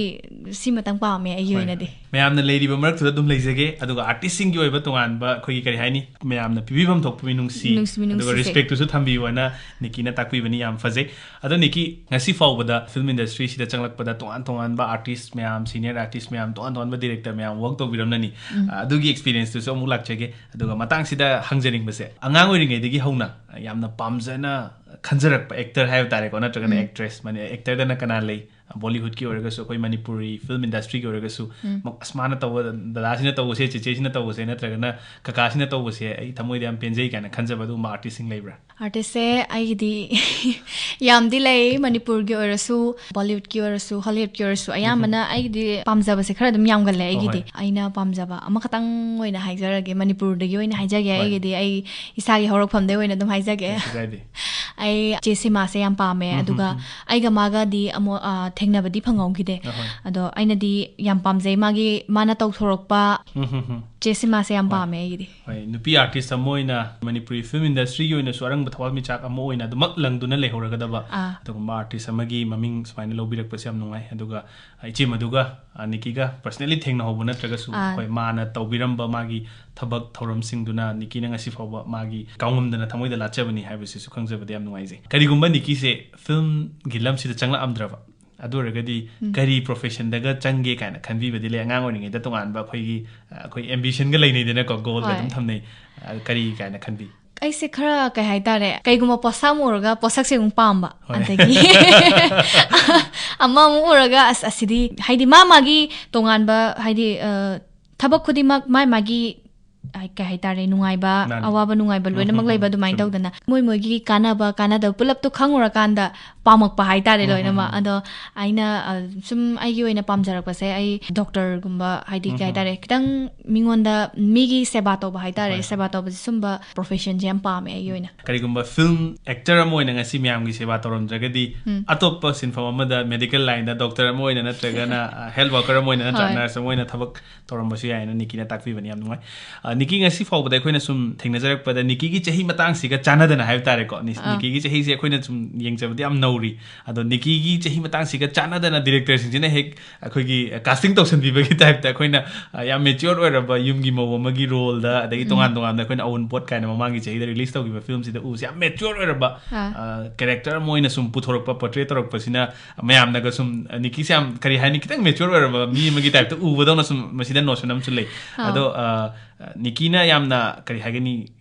ꯁꯤꯃꯇꯪ ꯄꯥꯝꯃꯦ ꯑꯩꯒꯤ ꯍꯣꯏ, ꯑꯣꯏꯅꯗꯤ꯫ ꯍꯣꯏ꯫ ꯃꯌꯥꯝꯅ ꯂꯩꯔꯤꯕ ꯃꯔꯛꯇꯨꯗ ꯑꯗꯨꯝ ꯂꯩꯖꯒꯦ, ꯑꯗꯨꯒ ꯑꯥꯔꯇꯤꯁꯁꯤꯡꯒꯤ ꯑꯣꯏꯕ ꯇꯣꯉꯥꯟꯕ ꯑꯩꯈꯣꯏꯒꯤ, ꯀꯔꯤ ꯍꯥꯏꯅꯤ, ꯃꯌꯥꯝꯅ ꯄꯤꯕꯤꯐꯝ ꯊꯣꯛꯄ ꯃꯤꯅꯨꯡꯁꯤ, ꯅꯨꯡꯁꯤ, ꯃꯤꯅꯨꯡꯁꯤꯁꯦ꯫ ꯑꯗꯨꯒ ꯔꯦꯁꯄꯦꯛꯇꯨꯁꯨ ꯊꯝꯕꯤꯌꯨ ꯍꯥꯏꯅ ꯅꯤꯀꯤꯅ ꯇꯥꯛꯄꯤꯕꯅꯤ꯫ ꯌꯥꯝ ꯐꯖꯩ꯫ ꯑꯗꯣ ꯅꯤꯀꯤ, ꯉꯁꯤ ꯐꯥꯎꯕꯗ ꯐꯤꯜꯝ ꯏꯟꯗꯁꯇ꯭ꯔꯤꯁꯤꯗ ꯆꯪꯂꯛꯄꯗ ꯇꯣꯉꯥꯟ ꯇꯣꯉꯥꯟꯕ ꯑꯥꯔꯇꯤꯁ ꯃꯌꯥꯝ, ꯁꯤꯅꯤꯌꯔ ꯑꯥꯔꯇꯤꯁ ꯃꯌꯥꯝ, ꯇꯣꯉꯥꯟ ꯇꯣꯉꯥꯟꯕ ꯗꯤꯔꯦꯛꯇꯔ ꯃꯌꯥꯝ ꯋꯔꯛ ꯇꯧꯕꯤꯔꯝꯂꯅꯤ꯫ ꯎꯝ꯫ ꯑ, ꯑꯗꯨꯒꯤ ꯑꯦꯛꯁꯄꯤꯔꯤꯌꯦꯟꯁꯇꯨꯁꯨ ꯑꯃꯨꯛ ꯂꯥꯛꯆꯒꯦ꯫ ꯑꯗꯨꯒ ꯃꯇꯥꯡꯁꯤꯗ ꯍꯪꯖꯅꯤꯡꯕꯁꯦ, ꯑꯉꯥꯡ ꯑꯣꯏꯔꯤꯉꯩꯗꯒꯤ ꯍꯧꯅ ꯌꯥꯝꯅ ꯄꯥꯝꯖꯅ ꯈꯟꯖꯔꯛꯄ ꯑꯦꯛꯇꯔ ꯍꯥꯏꯕ ꯇꯥꯔꯦꯀꯣ, ꯅꯠꯇ꯭ꯔꯒꯅ ꯎꯝ꯫ ꯑꯦꯛꯇ꯭ꯔꯦꯁ, ꯃꯅꯤ-, ꯑꯦꯛꯇꯔꯗꯅ ꯀꯅꯥ ꯂꯩ? ꯕꯣꯂꯤꯍꯨꯗꯀꯤ ꯑꯣꯏꯔꯒꯁꯨ, ꯑꯩꯈꯣꯏ ꯃꯅꯤꯄꯨꯔꯤ ꯐꯤꯜꯝ ꯏꯟꯗꯁꯇ꯭ꯔꯤꯒꯤ ꯑꯣꯏꯔꯒꯁꯨ, ꯎꯝ꯫ ꯃ-, ꯑꯁ, ꯃꯥꯅ ꯇꯧꯕ, ꯗꯗꯥꯁꯤꯅ ꯇꯧꯕꯁꯦ, ꯆꯦꯆꯦꯁꯤꯅ ꯇꯧꯕꯁꯦ, ꯅꯠꯇ꯭ꯔꯒꯅ ꯀꯀꯥꯁꯤꯅ ꯇꯧꯕꯁꯦ ꯑꯩ ꯊꯃꯣꯏꯗ ꯌꯥꯝ ꯄꯦꯟꯖꯩ ꯀꯥꯏꯅ ꯈꯟꯖꯕ ꯑꯗꯨꯒꯨꯝꯕ ꯑꯥꯔꯇꯤꯁꯁꯤꯡ ꯂꯩꯕ꯭ꯔꯥ? ꯑꯥꯔꯇꯤꯁꯁꯦ ꯑꯩꯒꯤꯗꯤ ꯌꯥꯝꯗꯤ ꯂꯩ, ꯃꯅꯤꯄꯨꯔꯒꯤ ꯑꯣꯏꯔꯁꯨ, ꯕꯣꯂꯤꯋꯨꯗꯀꯤ ꯑꯣꯏꯔꯁꯨ, ꯍꯣꯂꯤꯋꯨꯗꯀꯤ ꯑꯣꯏꯔꯁꯨ, ꯎꯝ꯫ ꯑꯌꯥꯝꯕꯅ ꯑꯩꯒꯤꯗꯤ ꯄꯥꯝꯖꯕꯁꯦ ꯈꯔ ꯑꯗꯨꯝ ꯌꯥꯝꯒꯜꯂꯦ꯫ ꯍꯣꯏ, ꯑꯩꯒꯤꯗꯤ ꯍꯣꯏ꯫ ꯑꯩꯅ ꯄꯥꯝꯖꯕ ꯑꯃꯈꯛꯇꯪ ꯑꯣꯏꯅ ꯍꯥꯏꯖꯔꯒꯦ, ꯃꯅꯤꯄꯨꯔꯗꯒꯤ ꯑꯣꯏꯅ ꯍꯥꯏꯖꯒꯦ꯫ ꯍꯣꯏ꯫ ꯑꯩꯒꯤꯗꯤ ꯑꯩ ꯏꯁꯥꯒꯤ ꯍꯧꯔꯛꯐꯝꯗꯒꯤ ꯑꯣꯏꯅ ꯑꯗꯨꯝ ꯍꯥꯏꯖꯒꯦ꯫ ꯀꯩꯁꯨ ꯀꯥꯏꯗꯦ꯫ ꯑꯩ ꯆꯦ ꯁꯤꯃꯥꯁꯦ ꯌꯥꯝ ꯄꯥꯝꯃꯦ, ꯎꯝ, ꯑꯗꯨꯒ ꯎꯝ, ꯎꯝ꯫ ꯑꯩꯒ ꯃꯥꯒꯗꯤ ꯑꯃꯨꯛ, ꯑ, ꯊꯦꯡꯅꯕꯗꯤ ꯐꯪꯍꯧꯈꯤꯗꯦ꯫ ꯑꯍꯣꯏ꯫ ꯑꯗꯣ ꯑꯩꯅꯗꯤ ꯌꯥꯝ ꯄꯥꯝꯖꯩ ꯃꯥꯒꯤ, ꯃꯥꯅ ꯇꯧꯊꯣꯔꯛꯄ ꯎꯝ, ꯎꯝ, ꯎꯝ꯫ ꯆꯦ ꯁꯤꯃꯥꯁꯦ ꯌꯥꯝ ꯍꯣꯏ꯫ ꯄꯥꯝꯃꯦ ꯑꯩꯒꯤꯗꯤ꯫ ꯍꯣꯏ, ꯅꯨꯄꯤ ꯑꯥꯔꯇꯤꯁ ꯑꯃ ꯑꯣꯏꯅ, ꯃꯅꯤꯄꯨꯔꯤ ꯐꯤꯜꯝ ꯏꯟꯗꯁꯇ꯭ꯔꯤꯒꯤ ꯑꯣꯏꯅꯁꯨ ꯑꯔꯪꯕ ꯊꯋꯥꯟꯃꯤꯆꯥꯛ ꯑꯃ ꯑꯣꯏꯅ ꯑꯗꯨꯃꯛ ꯂꯪꯗꯨꯅ ꯂꯩꯍꯧꯔꯒꯗꯕ ꯑꯥ꯫ ꯑꯗꯨꯒꯨꯝꯕ ꯑꯥꯔꯇꯤꯁ ꯑꯃꯒꯤ ꯃꯃꯤꯡ ꯁꯨꯃꯥꯏꯅ ꯂꯧꯕꯤꯔꯛꯄꯁꯦ ꯌꯥꯝ ꯅꯨꯡꯉꯥꯏ꯫ ꯑꯗꯨꯒ ꯏꯆꯦ ꯃꯗꯨꯒ, ꯑ, ꯅꯤꯀꯤꯒ ꯄꯔꯁꯅꯦꯜꯂꯤ ꯊꯦꯡꯅꯍꯧꯕ ꯅꯠꯇ꯭ꯔꯒꯁꯨ, ꯑꯥ꯫ ꯍꯣꯏ, ꯃꯥꯅ ꯇꯧꯕꯤꯔꯝꯕ ꯃꯥꯒꯤ ꯊꯕꯛ ꯊꯧꯔꯝꯁꯤꯡꯗꯨꯅ ꯅꯤꯀꯤꯅ ꯉꯁꯤ ꯐꯥꯎꯕ ꯃꯥꯒꯤ ꯀꯥꯎꯉꯝꯗꯅ ꯊꯃꯣꯏꯗ ꯂꯥꯠꯆꯕꯅꯤ ꯍꯥꯏꯕꯁꯤꯁꯨ ꯈꯪꯖꯕꯗ ꯌꯥꯝ ꯅꯨꯡꯉꯥꯏꯖꯩ꯫ ꯀꯔꯤꯒꯨꯝꯕ ꯅꯤꯀꯤꯁꯦ ꯐꯤꯜꯝꯒꯤ ꯂꯝꯁꯤꯗ ꯆꯪꯂꯛꯑꯝꯗ꯭ꯔꯕ, ꯑꯗꯨ ꯑꯣꯏꯔꯒꯗꯤ ꯎꯝ꯫ ꯀꯔꯤ ꯄ꯭ꯔꯣꯐꯦꯁꯟꯗꯒ ꯆꯪꯒꯦ ꯀꯥꯏꯅ ꯈꯟꯕꯤꯕꯗꯤ ꯂꯩ? ꯑꯉꯥꯡ ꯑꯣꯏꯔꯤꯉꯩꯗ ꯇꯣꯉꯥꯟꯕ ꯑꯩꯈꯣꯏꯒꯤ, ꯑ, ꯑꯩꯈꯣꯏ ꯑꯦꯝꯕꯤꯁꯟꯒ ꯂꯩꯅꯩꯗꯅꯀꯣ, ꯒꯣꯜꯒ ꯍꯣꯏ꯫ ꯑꯗꯨꯝ ꯊꯝꯅꯩ꯫ ꯑ, ꯀꯔꯤ ꯀꯥꯏꯅ ꯈꯟꯕꯤ? ꯑꯩꯁꯦ ꯈꯔ, ꯀꯩ ꯍꯥꯏꯇꯥꯔꯦ, ꯀꯩꯒꯨꯝꯕ ꯄꯣꯠꯁꯛ ꯑꯃ ꯎꯔꯒ ꯄꯣꯠꯁꯛꯁꯦ ꯑꯃꯨꯛ ꯄꯥꯝꯕ꯫ ꯍꯣꯏ꯫ ꯑꯗꯒꯤ ꯑꯃ ꯑꯃꯨꯛ ꯎꯔꯒ, "ꯑꯁ, ꯑꯁꯤꯗꯤ", ꯍꯥꯏꯗꯤ ꯃꯥ ꯃꯥꯒꯤ ꯇꯣꯉꯥꯟꯕ, ꯍꯥꯏꯗꯤ, ꯑ, ꯊꯕꯛ ꯈꯨꯗꯤꯡꯃꯛ ꯃꯥ ꯃꯥꯒꯤ, ꯑ, ꯀꯩ ꯍꯥꯏꯇꯥꯔꯦ, ꯅꯨꯡꯉꯥꯏꯕ, ꯃꯥꯅꯤ꯫ ꯑꯋꯥꯕ, ꯅꯨꯡꯉꯥꯏꯕ ꯎꯝ, ꯂꯣꯏꯅꯃꯛ ꯎꯝ, ꯂꯩꯕ, ꯎꯝ, ꯑꯗꯨꯃꯥꯏꯅ ꯆꯨꯝꯃꯤ꯫ ꯇꯧꯗꯅ ꯃꯣꯏ ꯃꯣꯏꯒꯤ ꯀꯥꯟꯅꯕ ꯀꯥꯟꯅꯗꯕ ꯄꯨꯂꯞꯇꯣ ꯈꯪꯉꯨꯔꯀꯥꯟꯗ ꯄꯥꯝꯃꯛꯄ ꯍꯥꯏꯇꯥꯔꯦ ꯎꯝ, ꯎꯝ, ꯂꯣꯏꯅꯃꯛ꯫ ꯎꯝ꯫ ꯑꯗꯣ ꯑꯩꯅ, ꯑ, ꯁꯨꯝ ꯑꯩꯒꯤ ꯑꯣꯏꯅ ꯄꯥꯝꯖꯔꯛꯄꯁꯦ, ꯑꯩ ꯗꯣꯛꯇꯔꯒꯨꯝꯕ, ꯍꯥꯏꯗꯤ, ꯎꯝ, ꯀꯩ ꯎꯝ꯫ ꯍꯥꯏꯇꯥꯔꯦ, ꯈꯤꯇꯪ ꯃꯤꯉꯣꯟꯗ, ꯃꯤꯒꯤ ꯁꯦꯕꯥ ꯇꯧꯕ ꯍꯥꯏꯇꯥꯔꯦ, ꯍꯣꯏ꯫ ꯁꯦꯕꯥ ꯇꯧꯕꯁꯦ, ꯁꯨꯝꯕ ꯄ꯭ꯔꯣꯐꯦꯁꯟꯁꯦ ꯌꯥꯝ ꯄꯥꯝꯃꯦ ꯑꯩꯒꯤ ꯑꯣꯏꯅ꯫ ꯀꯔꯤꯒꯨꯝꯕ ꯐꯤꯜꯝ ꯑꯦꯛꯇꯔ ꯑꯃ ꯑꯣꯏꯅ ꯉꯁꯤ ꯃꯌꯥꯝꯒꯤ ꯁꯦꯕꯥ ꯇꯧꯔꯝꯗ꯭ꯔꯒꯗꯤ, ꯎꯝ꯫ ꯑꯇꯣꯞꯄ ꯁꯤꯟꯐꯝ ꯑꯃꯗ, ꯃꯦꯗꯤꯀꯦꯜ ꯂꯥꯏꯟꯗ ꯗꯣꯛꯇꯔ ꯑꯃ ꯑꯣꯏꯅ ꯅꯠꯇ꯭ꯔꯒꯅ, ꯑ, ꯍꯦꯜꯊ ꯋꯥꯔꯀꯔ ꯑꯃ ꯑꯣꯏꯅ ꯅꯠꯇ꯭ꯔꯒ ꯍꯣꯏ꯫ ꯅꯔꯁ ꯑꯃ ꯑꯣꯏꯅ ꯊꯕꯛ ꯇꯧꯔꯝꯕꯁꯨ ꯌꯥꯏꯅ ꯅꯤꯀꯤꯅ ꯇꯥꯛꯄꯤꯕꯅꯤ꯫ ꯌꯥꯝ ꯅꯨꯡꯉꯥꯏ꯫ ꯑ, ꯅꯤꯀꯤ, ꯉꯁꯤ ꯐꯥꯎꯕꯗ ꯑꯩꯈꯣꯏꯅ ꯁꯨꯝ ꯊꯦꯡꯅꯖꯔꯛꯄꯗ ꯅꯤꯀꯤꯒꯤ ꯆꯍꯤ ꯃꯇꯥꯡꯁꯤꯒ ꯆꯥꯟꯅꯗꯅ ꯍꯥꯏꯕ ꯇꯥꯔꯦꯀꯣ, ꯅꯤ-, ꯑꯥ꯫ ꯅꯤꯀꯤꯒꯤ ꯆꯍꯤꯁꯦ ꯑꯩꯈꯣꯏꯅ ꯁꯨꯝ ꯌꯦꯡꯖꯕꯗ ꯌꯥꯝ ꯅꯧꯔꯤ꯫ ꯎꯔꯤ꯫ ꯑꯗꯣ ꯅꯤꯀꯤꯒꯤ ꯆꯍꯤ ꯃꯇꯥꯡꯁꯤꯒ ꯆꯥꯟꯅꯗꯅ ꯗꯤꯔꯦꯛꯇꯔꯁꯤꯡꯁꯤꯅ ꯍꯦꯛ ꯑꯩꯈꯣꯏꯒꯤ ꯀꯥꯁꯇꯤꯡ ꯇꯧꯁꯟꯕꯤꯕꯒꯤ ꯇꯥꯏꯞꯇ ꯑꯩꯈꯣꯏꯅ, ꯑ, ꯌꯥꯝ ꯃꯦꯆ꯭ꯌꯣꯔ ꯑꯣꯏꯔꯕ ꯌꯨꯝꯒꯤ ꯃꯧ ꯑꯃꯒꯤ ꯔꯣꯜꯗ, ꯑꯗꯒꯤ ꯎꯝ꯫ ꯇꯣꯉꯥꯟ ꯇꯣꯉꯥꯟꯕ ꯑꯩꯈꯣꯏꯅ ꯑꯋꯨꯟꯄꯣꯠ ꯀꯥꯏꯅ ꯃꯃꯥꯡꯒꯤ ꯆꯍꯤꯗ ꯔꯤꯂꯤꯁ ꯇꯧꯈꯤꯕ ꯐꯤꯂꯝꯁꯤꯗ ꯎꯕꯁꯦ ꯌꯥꯝ ꯃꯦꯆ꯭ꯌꯣꯔ ꯑꯣꯏꯔꯕ, ꯑꯥ꯫ ꯑ, ꯀꯦꯔꯦꯛꯇꯔ ꯑꯃ ꯑꯣꯏꯅ ꯁꯨꯝ ꯄꯨꯊꯣꯔꯛꯄ, ꯄꯣꯔꯇ꯭ꯔꯦ ꯇꯧꯔꯛꯄꯁꯤꯅ ꯃꯌꯥꯝꯅꯒ ꯁꯨꯝ, ꯑ, ꯅꯤꯀꯤꯁꯦ ꯌꯥꯝ, ꯀꯔꯤ ꯍꯥꯏꯅꯤ, ꯈꯤꯇꯪ ꯃꯦꯆ꯭ꯌꯣꯔ ꯑꯣꯏꯔꯕ ꯃꯤ ꯑꯃꯒꯤ ꯇꯥꯏꯞꯇ ꯎꯕꯗꯧꯅ ꯁꯨꯝ ꯃꯁꯤꯗ ꯅꯣꯁꯟ ꯑꯃꯁꯨ ꯂꯩ꯫ ꯑꯥꯎ꯫ ꯑꯗꯣ, ꯑ, ꯅꯤꯀꯤꯅ ꯌꯥꯝꯅ, ꯀꯔꯤ ꯍꯥꯏꯒꯅꯤ,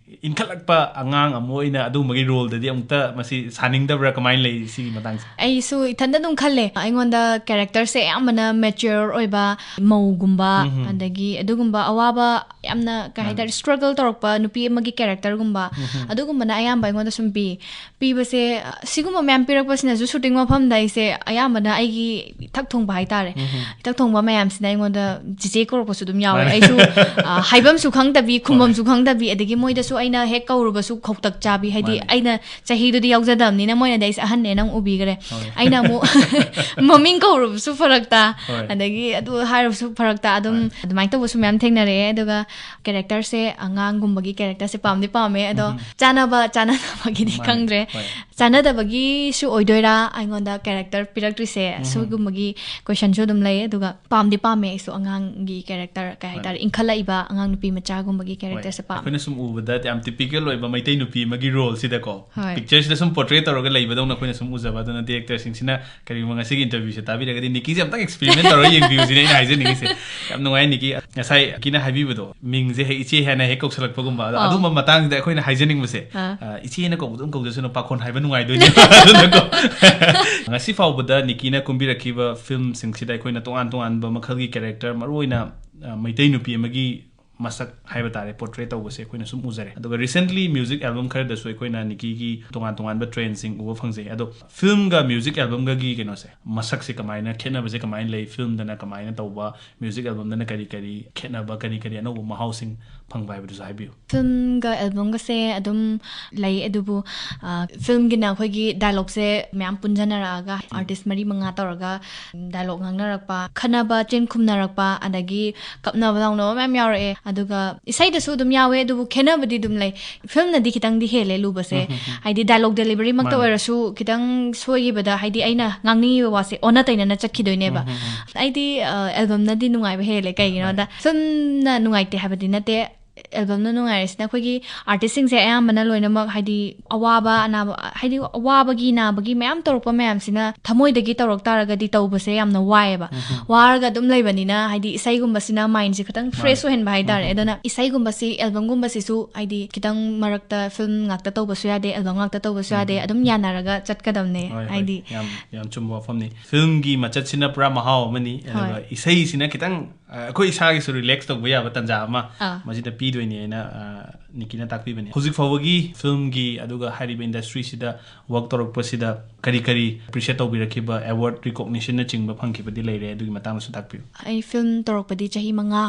ꯏꯟꯈꯠꯂꯛꯄ ꯑꯉꯥꯡ ꯑꯃ ꯑꯣꯏꯅ ꯑꯗꯨꯒꯨꯝꯕꯒꯤ ꯔꯣꯜꯗꯗꯤ ꯑꯃꯨꯛꯇ ꯃꯁꯤ ꯁꯥꯅꯤꯡꯗꯕ꯭ꯔꯥ? ꯀꯃꯥꯏꯅ ꯂꯩ ꯁꯤꯒꯤ ꯃꯇꯥꯡꯁꯦ? ꯑꯩꯁꯨ ꯏꯊꯟꯗ ꯑꯗꯨꯝ ꯈꯜꯂꯦ, ꯑꯩꯉꯣꯟꯗ ꯀꯦꯔꯦꯛꯇꯔꯁꯦ ꯑꯌꯥꯝꯕꯅ ꯃꯦꯆ꯭ꯌꯣꯔ ꯑꯣꯏꯕ ꯃꯧꯒꯨꯝꯕ, ꯎꯝꯍꯨꯝ꯫ ꯑꯗꯒꯤ ꯑꯗꯨꯒꯨꯝꯕ ꯑꯋꯥꯕ ꯌꯥꯝꯅ, ꯀꯩ ꯃꯥꯅꯦ꯫ ꯍꯥꯏꯇꯥꯔꯦ, ꯁ꯭ꯇ꯭ꯔꯒꯜ ꯇꯧꯔꯛꯄ ꯅꯨꯄꯤ ꯑꯃꯒꯤ ꯀꯦꯔꯦꯛꯇꯔꯒꯨꯝꯕ, ꯎꯝꯍꯨꯝ꯫ ꯑꯗꯨꯒꯨꯝꯕꯅ ꯑꯌꯥꯝꯕ ꯑꯩꯉꯣꯟꯗ ꯁꯨꯝ ꯄꯤ꯫ ꯄꯤꯕꯁꯦ, ꯑ, ꯁꯤꯒꯨꯝꯕ ꯃꯌꯥꯝ ꯄꯤꯔꯛꯄꯁꯤꯅꯁꯨ ꯁꯨꯇꯤꯡ ꯃꯐꯝꯗ ꯑꯩꯁꯦ ꯑꯌꯥꯝꯕꯅ ꯑꯩꯒꯤ ꯏꯊꯛ ꯊꯣꯡꯕ ꯍꯥꯏꯇꯥꯔꯦ, ꯎꯝꯍꯨꯝ꯫ ꯏꯊꯛ ꯊꯣꯡꯕ ꯃꯌꯥꯝꯁꯤꯅ ꯑꯩꯉꯣꯟꯗ ꯆꯤꯆꯦ ꯀꯧꯔꯛꯄꯁꯨ ꯑꯗꯨꯝ ꯌꯥꯎꯋꯦ꯫ ꯃꯥꯅꯦ꯫ ꯑꯩꯁꯨ, ꯑ, ꯍꯥꯏꯐꯝꯁꯨ ꯈꯪꯗꯕꯤ, ꯈꯨꯝꯐꯝꯁꯨ ꯈꯪꯗꯕꯤ, ꯑꯗꯒꯤ ꯃꯣꯏꯗꯁꯨ ꯑꯩꯅ ꯍꯦꯛ ꯀꯧꯔꯨꯕꯁꯨ ꯈꯧꯇꯛ ꯆꯥꯕꯤ, ꯍꯥꯏꯗꯤ ꯃꯥꯅꯦ꯫ ꯑꯩꯅ ꯆꯍꯤꯗꯨꯗꯤ ꯌꯥꯎꯖꯗꯕꯅꯤꯅ ꯃꯣꯏꯅꯗꯤ ꯑꯩꯁꯦ ꯑꯍꯟꯅꯦꯅ ꯑꯃꯨꯛ ꯎꯕꯤꯈ꯭ꯔꯦ꯫ ꯍꯣꯏ꯫ ꯑꯩꯅ ꯑꯃꯨꯛ ꯃꯃꯤꯡ ꯀꯧꯔꯨꯕꯁꯨ ꯐꯔꯛ ꯇꯥ, ꯍꯣꯏ꯫ ꯑꯗꯒꯤ ꯑꯗꯨ ꯍꯥꯏꯔꯨꯕꯁꯨ ꯐꯔꯛ ꯇꯥ, ꯑꯗꯨꯝ ꯍꯣꯏ꯫ ꯑꯗꯨꯃꯥꯏꯅ ꯇꯧꯕꯁꯨ ꯃꯌꯥꯝ ꯊꯦꯡꯅꯔꯛꯑꯦ꯫ ꯑꯗꯨꯒ ꯀꯦꯔꯦꯛꯇꯔꯁꯦ, ꯑꯉꯥꯡꯒꯨꯝꯕꯒꯤ ꯀꯦꯔꯦꯛꯇꯔꯁꯦ ꯄꯥꯝꯗꯤ ꯄꯥꯝꯃꯦ, ꯑꯗꯣ ꯎꯝꯍꯨꯝ꯫ ꯆꯥꯅꯕ ꯆꯥꯅꯗꯕꯒꯤꯗꯤ ꯃꯥꯅꯦ꯫ ꯈꯪꯗ꯭ꯔꯦ꯫ ꯍꯣꯏ꯫ ꯆꯥꯅꯗꯕꯒꯤꯁꯨ ꯑꯣꯏꯗꯣꯏꯔꯥ ꯑꯩꯉꯣꯟꯗ ꯀꯦꯔꯦꯛꯇꯔ ꯄꯤꯔꯛꯇ꯭ꯔꯤꯁꯦ? ꯎꯝꯍꯨꯝ꯫ ꯁꯤꯒꯨꯝꯕꯒꯤ ꯀꯣꯏꯁꯟꯁꯨ ꯑꯗꯨꯝ ꯂꯩ꯫ ꯑꯗꯨꯒ ꯄꯥꯝꯗꯤ ꯄꯥꯝꯃꯦ ꯑꯩꯁꯨ ꯑꯉꯥꯡꯒꯤ ꯀꯦꯔꯦꯛꯇꯔ, ꯀꯩ ꯍꯥꯏꯇꯥꯔꯦ, ꯃꯥꯅꯦ꯫ ꯏꯟꯈꯠꯂꯛꯏꯕ ꯑꯉꯥꯡ ꯅꯨꯄꯤ ꯃꯆꯥꯒꯨꯝꯕꯒꯤ ꯍꯣꯏ꯫ ꯀꯦꯔꯦꯛꯇꯔꯁꯦ ꯄꯥꯝꯃꯦ꯫ ꯑꯩꯈꯣꯏꯅ ꯁꯨꯝ ꯎꯕꯗ ꯌꯥꯝ ꯇꯤꯄꯤꯀꯦꯜ ꯑꯣꯏꯕ ꯃꯩꯇꯩ ꯅꯨꯄꯤ ꯑꯃꯒꯤ ꯔꯣꯜꯁꯤꯗꯀꯣ, ꯍꯣꯏ꯫ ꯄꯤꯛꯆꯔꯁꯤꯗ ꯁꯨꯝ ꯄꯣꯔꯇ꯭ꯔꯦ ꯇꯧꯔꯒ ꯂꯩꯕꯗꯧꯅ ꯑꯩꯈꯣꯏꯅ ꯁꯨꯝ ꯎꯖꯕ꯫ ꯑꯗꯨꯅ ꯗꯤꯔꯦꯛꯇꯔꯁꯤꯡꯁꯤꯅ ꯀꯔꯤꯒꯨꯝꯕ ꯉꯁꯤꯒꯤ ꯏꯟꯇꯔꯚ꯭ꯌꯨꯁꯦ ꯇꯥꯕꯤꯔꯒꯗꯤ ꯅꯤꯀꯤꯁꯦ ꯑꯝꯇꯪ ꯑꯦꯛꯁꯄꯦꯔꯤꯃꯦꯟ ꯇꯧꯔꯒ ꯌꯦꯡꯕꯤꯌꯨ ꯁꯤꯅꯦ ꯑꯩꯅ ꯍꯥꯏꯖꯅꯤꯡꯉꯤꯁꯦ꯫ ꯌꯥꯝ ꯅꯨꯡꯉꯥꯏ ꯅꯤꯀꯤ꯫ ꯉꯁꯥꯏ ꯀꯤꯅ ꯍꯥꯏꯕꯤꯕꯗꯣ, ꯃꯤꯡꯁꯦ ꯍꯦꯛ ꯏꯆꯦ ꯍꯥꯏꯅ ꯍꯦꯛ ꯀꯧꯁꯜꯂꯛꯄꯒꯨꯝꯕ, ꯑꯗꯣ ꯑꯥꯎ꯫ ꯑꯗꯨꯝꯕ ꯃꯇꯥꯡꯁꯤꯗ ꯑꯩꯈꯣꯏꯅ ꯍꯥꯏꯖꯅꯤꯡꯕꯁꯦ, ꯑꯥ꯫ ꯑ, ꯏꯆꯦꯅ ꯀꯧꯕꯗꯨꯝ ꯀꯧꯖꯁꯅꯨ, ꯄꯥꯈꯣꯟ ꯍꯥꯏꯕ ꯅꯨꯡꯉꯥꯏꯗꯣꯏꯅꯦ꯫ ꯑꯗꯨꯅꯀꯣ, ꯉꯁꯤ ꯐꯥꯎꯕꯗ ꯅꯤꯀꯤꯅ ꯀꯨꯝꯕꯤꯔꯛꯈꯤꯕ ꯐꯤꯂꯝꯁꯤꯡꯁꯤꯗ ꯑꯩꯈꯣꯏꯅ ꯇꯣꯉꯥꯟ ꯇꯣꯉꯥꯟꯕ ꯃꯈꯜꯒꯤ ꯀꯦꯔꯦꯛꯇꯔ, ꯃꯔꯨꯑꯣꯏꯅ, ꯑ, ꯃꯩꯇꯩ ꯅꯨꯄꯤ ꯑꯃꯒꯤ ꯃꯁꯛ ꯍꯥꯏꯕ ꯇꯥꯔꯦ, ꯄꯣꯔꯇ꯭ꯔꯦ ꯇꯧꯕꯁꯦ ꯑꯩꯈꯣꯏꯅ ꯁꯨꯝ ꯎꯖꯔꯦ꯫ ꯑꯗꯨꯒ ꯔꯤꯁꯦꯟꯠꯂꯤ ꯃ꯭ꯌꯨꯖꯤꯛ ꯑꯦꯜꯕꯝ ꯈꯔꯗꯁꯨ ꯑꯩꯈꯣꯏꯅ ꯅꯤꯀꯤꯒꯤ ꯇꯣꯉꯥꯟ ꯇꯣꯉꯥꯟꯕ ꯇ꯭ꯔꯦꯟꯁꯤꯡ ꯎꯕ ꯐꯪꯖꯩ꯫ ꯑꯗꯣ ꯐꯤꯂꯝꯒ ꯃ꯭ꯌꯨꯖꯤꯛ ꯑꯦꯜꯕꯝꯒꯒꯤ ꯀꯩꯅꯣꯁꯦ, ꯃꯁꯛꯁꯦ ꯀꯃꯥꯏꯅ, ꯈꯦꯠꯅꯕꯁꯦ ꯀꯃꯥꯏꯅ ꯂꯩ? ꯐꯤꯂꯝꯗꯅ ꯀꯃꯥꯏꯅ ꯇꯧꯕ, ꯃ꯭ꯌꯨꯖꯤꯛ ꯑꯦꯜꯕꯝꯗꯅ ꯀꯔꯤ ꯀꯔꯤ ꯈꯦꯠꯅꯕ, ꯀꯔꯤ ꯀꯔꯤ ꯑꯅꯧꯕ ꯃꯍꯥꯎꯁꯤꯡ ꯐꯪꯕ ꯍꯥꯏꯕꯗꯨꯁꯨ ꯍꯥꯏꯕꯤꯌꯨ꯫ ꯐꯤꯂꯝꯒ ꯑꯦꯜꯕꯝꯒꯁꯦ ꯑꯗꯨꯝ ꯂꯩ, ꯑꯗꯨꯕꯨ, ꯑ, ꯐꯤꯂꯝꯒꯤꯅ ꯑꯩꯈꯣꯏꯒꯤ ꯗꯥꯏꯂꯣꯛꯁꯦ ꯃꯌꯥꯝ ꯄꯨꯟꯖꯟꯅꯔꯛꯑꯒ, ꯎꯝ꯫ ꯑꯥꯔꯇꯤꯁ ꯃꯔꯤ ꯃꯉꯥ ꯇꯧꯔꯒ ꯗꯥꯏꯂꯣꯛ ꯉꯥꯡꯅꯔꯛꯄ, ꯈꯟꯅꯕ, ꯆꯤꯟ ꯈꯨꯝꯅꯔꯛꯄ, ꯑꯗꯒꯤ ꯀꯞꯅꯕ ꯂꯥꯎꯅꯕ ꯃꯌꯥꯝ ꯌꯥꯎꯔꯛꯑꯦ꯫ ꯑꯗꯨꯒ ꯏꯁꯩꯗꯁꯨ ꯑꯗꯨꯝ ꯌꯥꯎꯋꯦ, ꯑꯗꯨꯕꯨ ꯈꯦꯠꯅꯕꯗꯤ ꯑꯗꯨꯝ ꯂꯩ꯫ ꯐꯤꯂꯝꯅꯗꯤ ꯈꯤꯇꯪꯗꯤ ꯍꯦꯜꯂꯦ ꯂꯨꯕꯁꯦ꯫ ꯎꯝ, ꯎꯝ, ꯎꯝ꯫ ꯍꯥꯏꯗꯤ dialogue delivery ꯃꯛꯇ ꯃꯥꯅꯦ꯫ ꯑꯣꯏꯔꯁꯨ ꯈꯤꯇꯪ ꯁꯣꯏꯈꯤꯕꯗ, ꯍꯥꯏꯗꯤ ꯑꯩꯅ ꯉꯥꯡꯅꯤꯡꯉꯤꯕ ꯋꯥꯁꯦ ꯑꯣꯟꯅ ꯇꯩꯅꯅ ꯆꯠꯈꯤꯗꯣꯏꯅꯦꯕ꯫ ꯎꯝ, ꯎꯝ, ꯎꯝ꯫ ꯑꯩꯗꯤ, ꯑ, albumꯅꯗꯤ ꯅꯨꯡꯉꯥꯏꯕ ꯍꯦꯜꯂꯦ꯫ ꯀꯩꯒꯤꯅꯣꯗ, ꯍꯣꯏ꯫ ꯐꯤꯂꯝꯅ ꯅꯨꯡꯉꯥꯏꯇꯦ ꯍꯥꯏꯕꯗꯤ ꯅꯠꯇꯦ꯫ Albumꯅ ꯅꯨꯡꯉꯥꯏꯔꯤꯁꯤꯅ ꯑꯩꯈꯣꯏꯒꯤ artistꯁꯤꯡꯁꯦ ꯑꯌꯥꯝꯕꯅ ꯂꯣꯏꯅꯃꯛ, ꯍꯥꯏꯗꯤ, ꯑꯋꯥꯕ ꯑꯅꯥꯕ, ꯍꯥꯏꯗꯤ, ꯑꯋꯥꯕꯒꯤ ꯅꯥꯕꯒꯤ ꯃꯌꯥꯝ ꯇꯧꯔꯛꯄ ꯃꯌꯥꯝꯁꯤꯅ ꯊꯃꯣꯏꯗꯒꯤ ꯇꯧꯔꯛ ꯇꯥꯔꯒꯗꯤ ꯇꯧꯕꯁꯦ ꯌꯥꯝꯅ ꯋꯥꯏꯑꯦꯕ꯫ ꯎꯝ, ꯎꯝ꯫ ꯋꯥꯔꯒ ꯑꯗꯨꯝ ꯂꯩꯕꯅꯤꯅ, ꯍꯥꯏꯗꯤ, ꯏꯁꯩꯒꯨꯝꯕꯁꯤꯅ mindꯁꯦ ꯈꯤꯇꯪ fresh ꯃꯥꯅꯦ꯫ ꯑꯣꯏꯍꯟꯕ ꯍꯥꯏꯇꯥꯔꯦ꯫ ꯎꯝ, ꯎꯝ꯫ ꯑꯗꯨꯅ ꯏꯁꯩꯒꯨꯝꯕꯁꯤ, albumꯒꯨꯝꯕꯁꯤꯁꯨ, ꯍꯥꯏꯗꯤ, ꯈꯤꯇꯪ ꯃꯔꯛꯇ ꯐꯤꯂꯝ ꯉꯥꯛꯇ ꯇꯧꯕꯁꯨ ꯌꯥꯗꯦ, album ꯉꯥꯛꯇ ꯇꯧꯕꯁꯨ ꯌꯥꯗꯦ, ꯎꯝ, ꯎꯝ꯫ ꯑꯗꯨꯝ ꯌꯥꯅꯔꯒ ꯆꯠꯀꯗꯕꯅꯦ꯫ ꯍꯣꯏ, ꯍꯣꯏ꯫ ꯍꯥꯏꯗꯤ, ꯌꯥꯝ, ꯌꯥꯝ ꯆꯨꯝꯕ ꯋꯥꯐꯝꯅꯤ꯫ ꯐꯤꯂꯝꯒꯤ ꯃꯆꯠꯁꯤꯅ ꯄꯨꯔꯥ ꯃꯍꯥꯎ ꯑꯃꯅꯤ, ꯑꯗꯨꯒ ꯍꯣꯏ꯫ ꯏꯁꯩꯁꯤꯅ ꯈꯤꯇꯪ, ꯑ, ꯑꯩꯈꯣꯏ ꯏꯁꯥꯒꯤꯁꯨ relax ꯇꯧꯕ ꯌꯥꯕ ꯇꯥꯟꯖꯥ ꯑꯃ ꯑꯥ꯫ ꯃꯁꯤꯗ ꯄꯤꯗꯣꯏꯅꯦ ꯍꯥꯏꯅ, ꯑ, ꯅꯤꯀꯤꯅ ꯇꯥꯛꯄꯤꯕꯅꯤ꯫ ꯍꯧꯖꯤꯛ ꯐꯥꯎꯕꯒꯤ ꯐꯤꯂꯝꯒꯤ, ꯑꯗꯨꯒ ꯍꯥꯏꯔꯤꯕ industryꯁꯤꯗ work ꯇꯧꯔꯛꯄꯁꯤꯗ ꯀꯔꯤ ꯀꯔꯤ appreciate ꯇꯧꯕꯤꯔꯛꯈꯤꯕ, award recognitionꯅꯆꯤꯡꯕ ꯐꯪꯈꯤꯕꯗꯤ ꯂꯩꯔꯦ, ꯑꯗꯨꯒꯤ ꯃꯇꯥꯡꯗꯁꯨ ꯇꯥꯛꯄꯤꯌꯨ꯫ ꯑꯩ ꯐꯤꯂꯝ ꯇꯧꯔꯛꯄꯗꯤ ꯆꯍꯤ ꯃꯉꯥ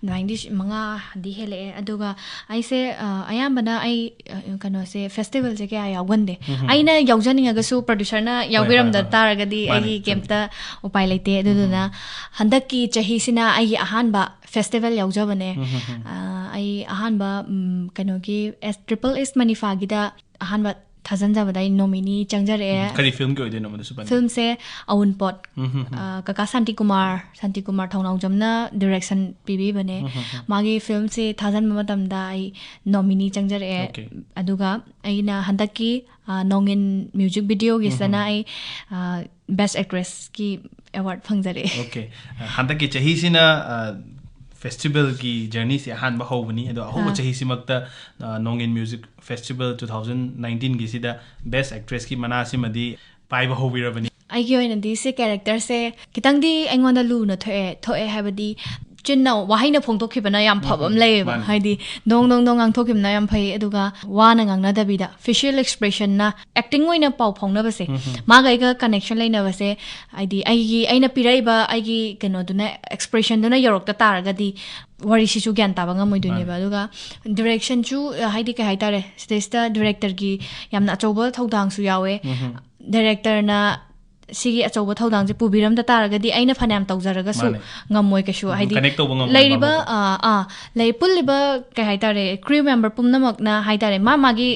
ꯑꯗꯨꯃꯥꯏꯅꯗꯤ ꯁ-, ꯃꯉꯥꯗꯤ ꯍꯦꯜꯂꯛꯑꯦ꯫ ꯑꯗꯨꯒ ꯑꯩꯁꯦ, ꯑ, ꯑꯌꯥꯝꯕꯅ ꯑꯩ, ꯑ, ꯀꯩꯅꯣꯁꯦ, festivalꯁꯦ ꯀꯌꯥ ꯌꯥꯎꯒꯟꯗꯦ꯫ ꯎꯝ, ꯎꯝ꯫ ꯑꯩꯅ ꯌꯥꯎꯖꯅꯤꯡꯉꯒꯁꯨ producerꯅ ꯍꯣꯏ, ꯍꯣꯏ, ꯌꯥꯎꯕꯤꯔꯝꯗ ꯍꯣꯏ, ꯍꯣꯏ꯫ ꯇꯥꯔꯒꯗꯤ ꯃꯥꯅꯦ, ꯑꯩꯒꯤ ꯆꯨꯝꯃꯦ꯫ ꯀꯩꯝꯇ ꯎꯄꯥꯏ ꯂꯩꯇꯦ꯫ ꯎꯝ, ꯑꯗꯨꯗꯨꯅ ꯎꯝ꯫ ꯍꯟꯗꯛꯀꯤ ꯆꯍꯤꯁꯤꯅ ꯑꯩꯒꯤ ꯑꯍꯥꯟꯕ festival ꯌꯥꯎꯖꯕꯅꯦ꯫ ꯎꯝ, ꯎꯝ, ꯎꯝ꯫ ꯑ, ꯑꯩ ꯑꯍꯥꯟꯕ, ꯎꯝ, ꯀꯩꯅꯣꯒꯤ, ꯑꯦꯁ-, Triple S ꯃꯅꯤꯐꯥꯒꯤꯗ ꯑꯍꯥꯟꯕ ꯊꯥꯖꯟꯖꯕꯗ ꯑꯩ nominee ꯆꯪꯖꯔꯛꯑꯦ꯫ ꯎꯝ, ꯀꯔꯤ ꯐꯤꯂꯝꯒꯤ ꯑꯣꯏꯗꯣꯏꯅꯣ ꯃꯗꯨꯁꯨ ꯄꯟꯕꯤꯌꯨ? ꯐꯤꯂꯝꯁꯦ ꯑꯋꯨꯟꯄꯣꯠ꯫ ꯎꯝ, ꯍꯝ, ꯍꯝ꯫ ꯑ, ꯀꯀꯥ ꯁꯥꯟꯇꯤꯀꯨꯃꯥꯔ, ꯁꯥꯟꯇꯤꯀꯨꯃꯥꯔ ꯊꯧꯅꯥꯎꯖꯝꯅ direction ꯄꯤꯕꯤꯕꯅꯦ꯫ ꯎꯝ, ꯍꯝ, ꯍꯝ꯫ ꯃꯥꯒꯤ ꯐꯤꯂꯝꯁꯦ ꯊꯥꯖꯟꯕ ꯃꯇꯝꯗ ꯑꯩ nominee ꯆꯪꯖꯔꯛꯑꯦ꯫ Okay꯫ ꯑꯗꯨꯒ ꯑꯩꯅ ꯍꯟꯗꯛꯀꯤ, ꯑ, ꯅꯣꯡꯏꯟ music videoꯒꯤꯁꯤꯗꯅ ꯎꯝ, ꯍꯝ꯫ ꯑꯩ, ꯑ, best actressꯀꯤ award ꯐꯪꯖꯔꯛꯑꯦ꯫ Okay꯫ ꯑ, ꯍꯟꯗꯛꯀꯤ ꯆꯍꯤꯁꯤꯅ, ꯑ, festivalꯒꯤ journeyꯁꯦ ꯑꯍꯥꯟꯕ ꯍꯧꯕꯅꯤ꯫ ꯑꯗꯣ ꯑꯍꯧꯕ ꯑꯥ꯫ ꯆꯍꯤꯁꯤꯃꯛꯇ, ꯑ, ꯅꯣꯡꯏꯟ music festival two thousand nineteenꯒꯤꯁꯤꯗ best actressꯀꯤ ꯃꯅꯥꯁꯤꯃꯗꯤ ꯄꯥꯏꯕ ꯍꯧꯕꯤꯔꯕꯅꯤ꯫ ꯑꯩꯒꯤ ꯑꯣꯏꯅꯗꯤ ꯁꯤ characterꯁꯦ ꯈꯤꯇꯪꯗꯤ ꯑꯩꯉꯣꯟꯗ ꯂꯨꯅ ꯊꯣꯛꯑꯦ, ꯊꯣꯛꯑꯦ ꯍꯥꯏꯕꯗꯤ ꯆꯤꯟꯅ, ꯋꯥꯍꯩꯅ ꯐꯣꯡꯗꯣꯛꯈꯤꯕꯅ ꯌꯥꯝ ꯐꯕ ꯎꯝ, ꯑꯃ ꯂꯩꯌꯦꯕ꯫ ꯃꯥꯅꯤ꯫ ꯍꯥꯏꯗꯤ ꯗꯣꯡ ꯗꯣꯡ ꯗꯣꯡ ꯉꯥꯡꯊꯣꯛꯈꯤꯕꯅ ꯌꯥꯝ ꯐꯩ, ꯑꯗꯨꯒ ꯋꯥꯅ ꯉꯥꯡꯅꯗꯕꯤꯗ facial expressionꯅ acting ꯑꯣꯏꯅ ꯄꯥꯎ ꯐꯥꯎꯅꯕꯁꯦ, ꯎꯝ, ꯎꯝ꯫ ꯃꯥꯒ ꯑꯩꯒ connection ꯂꯩꯅꯕꯁꯦ, ꯍꯥꯏꯗꯤ ꯑꯩꯒꯤ, ꯑꯩꯅ ꯄꯤꯔꯛꯏꯕ ꯑꯩꯒꯤ ꯀꯩꯅꯣꯗꯨꯅ, expressionꯗꯨꯅ ꯌꯧꯔꯛꯇ ꯇꯥꯔꯒꯗꯤ ꯋꯥꯔꯤꯁꯤꯁꯨ ꯒ꯭ꯌꯥꯟ ꯇꯥꯕ ꯉꯝꯃꯣꯏꯗꯣꯏꯅꯦꯕ꯫ ꯃꯥꯅꯤ꯫ ꯑꯗꯨꯒ directionꯁꯨ, ꯍꯥꯏꯗꯤ ꯀꯩ ꯍꯥꯏꯇꯥꯔꯦ, ꯁꯤꯗꯩꯁꯤꯗ directorꯒꯤ ꯌꯥꯝꯅ ꯑꯆꯧꯕ ꯊꯧꯗꯥꯡꯁꯨ ꯌꯥꯎꯋꯦ꯫ ꯎꯝ, ꯎꯝ꯫ Directorꯅ ꯁꯤꯒꯤ ꯑꯆꯧꯕ ꯊꯧꯗꯥꯡꯁꯦ ꯄꯨꯕꯤꯔꯝꯗ ꯇꯥꯔꯒꯗꯤ ꯑꯩꯅ ꯐꯅꯌꯥꯝ ꯇꯧꯖꯔꯒꯁꯨ ꯃꯥꯅꯦ꯫ ꯉꯝꯃꯣꯏ ꯀꯩꯁꯨ꯫ ꯎꯝ, ꯍꯥꯏꯗꯤ connect ꯇꯧꯕ ꯉꯝꯃꯣꯏ ꯂꯩꯔꯤꯕ ꯃꯥꯕꯨ꯫ ꯑꯥ, ꯑꯥ, ꯂꯩ, ꯄꯨꯜꯂꯤꯕ, ꯀꯩ ꯍꯥꯏꯇꯥꯔꯦ, crew member ꯄꯨꯝꯅꯃꯛꯅ ꯍꯥꯏꯇꯥꯔꯦ, ꯃꯥ ꯃꯥꯒꯤ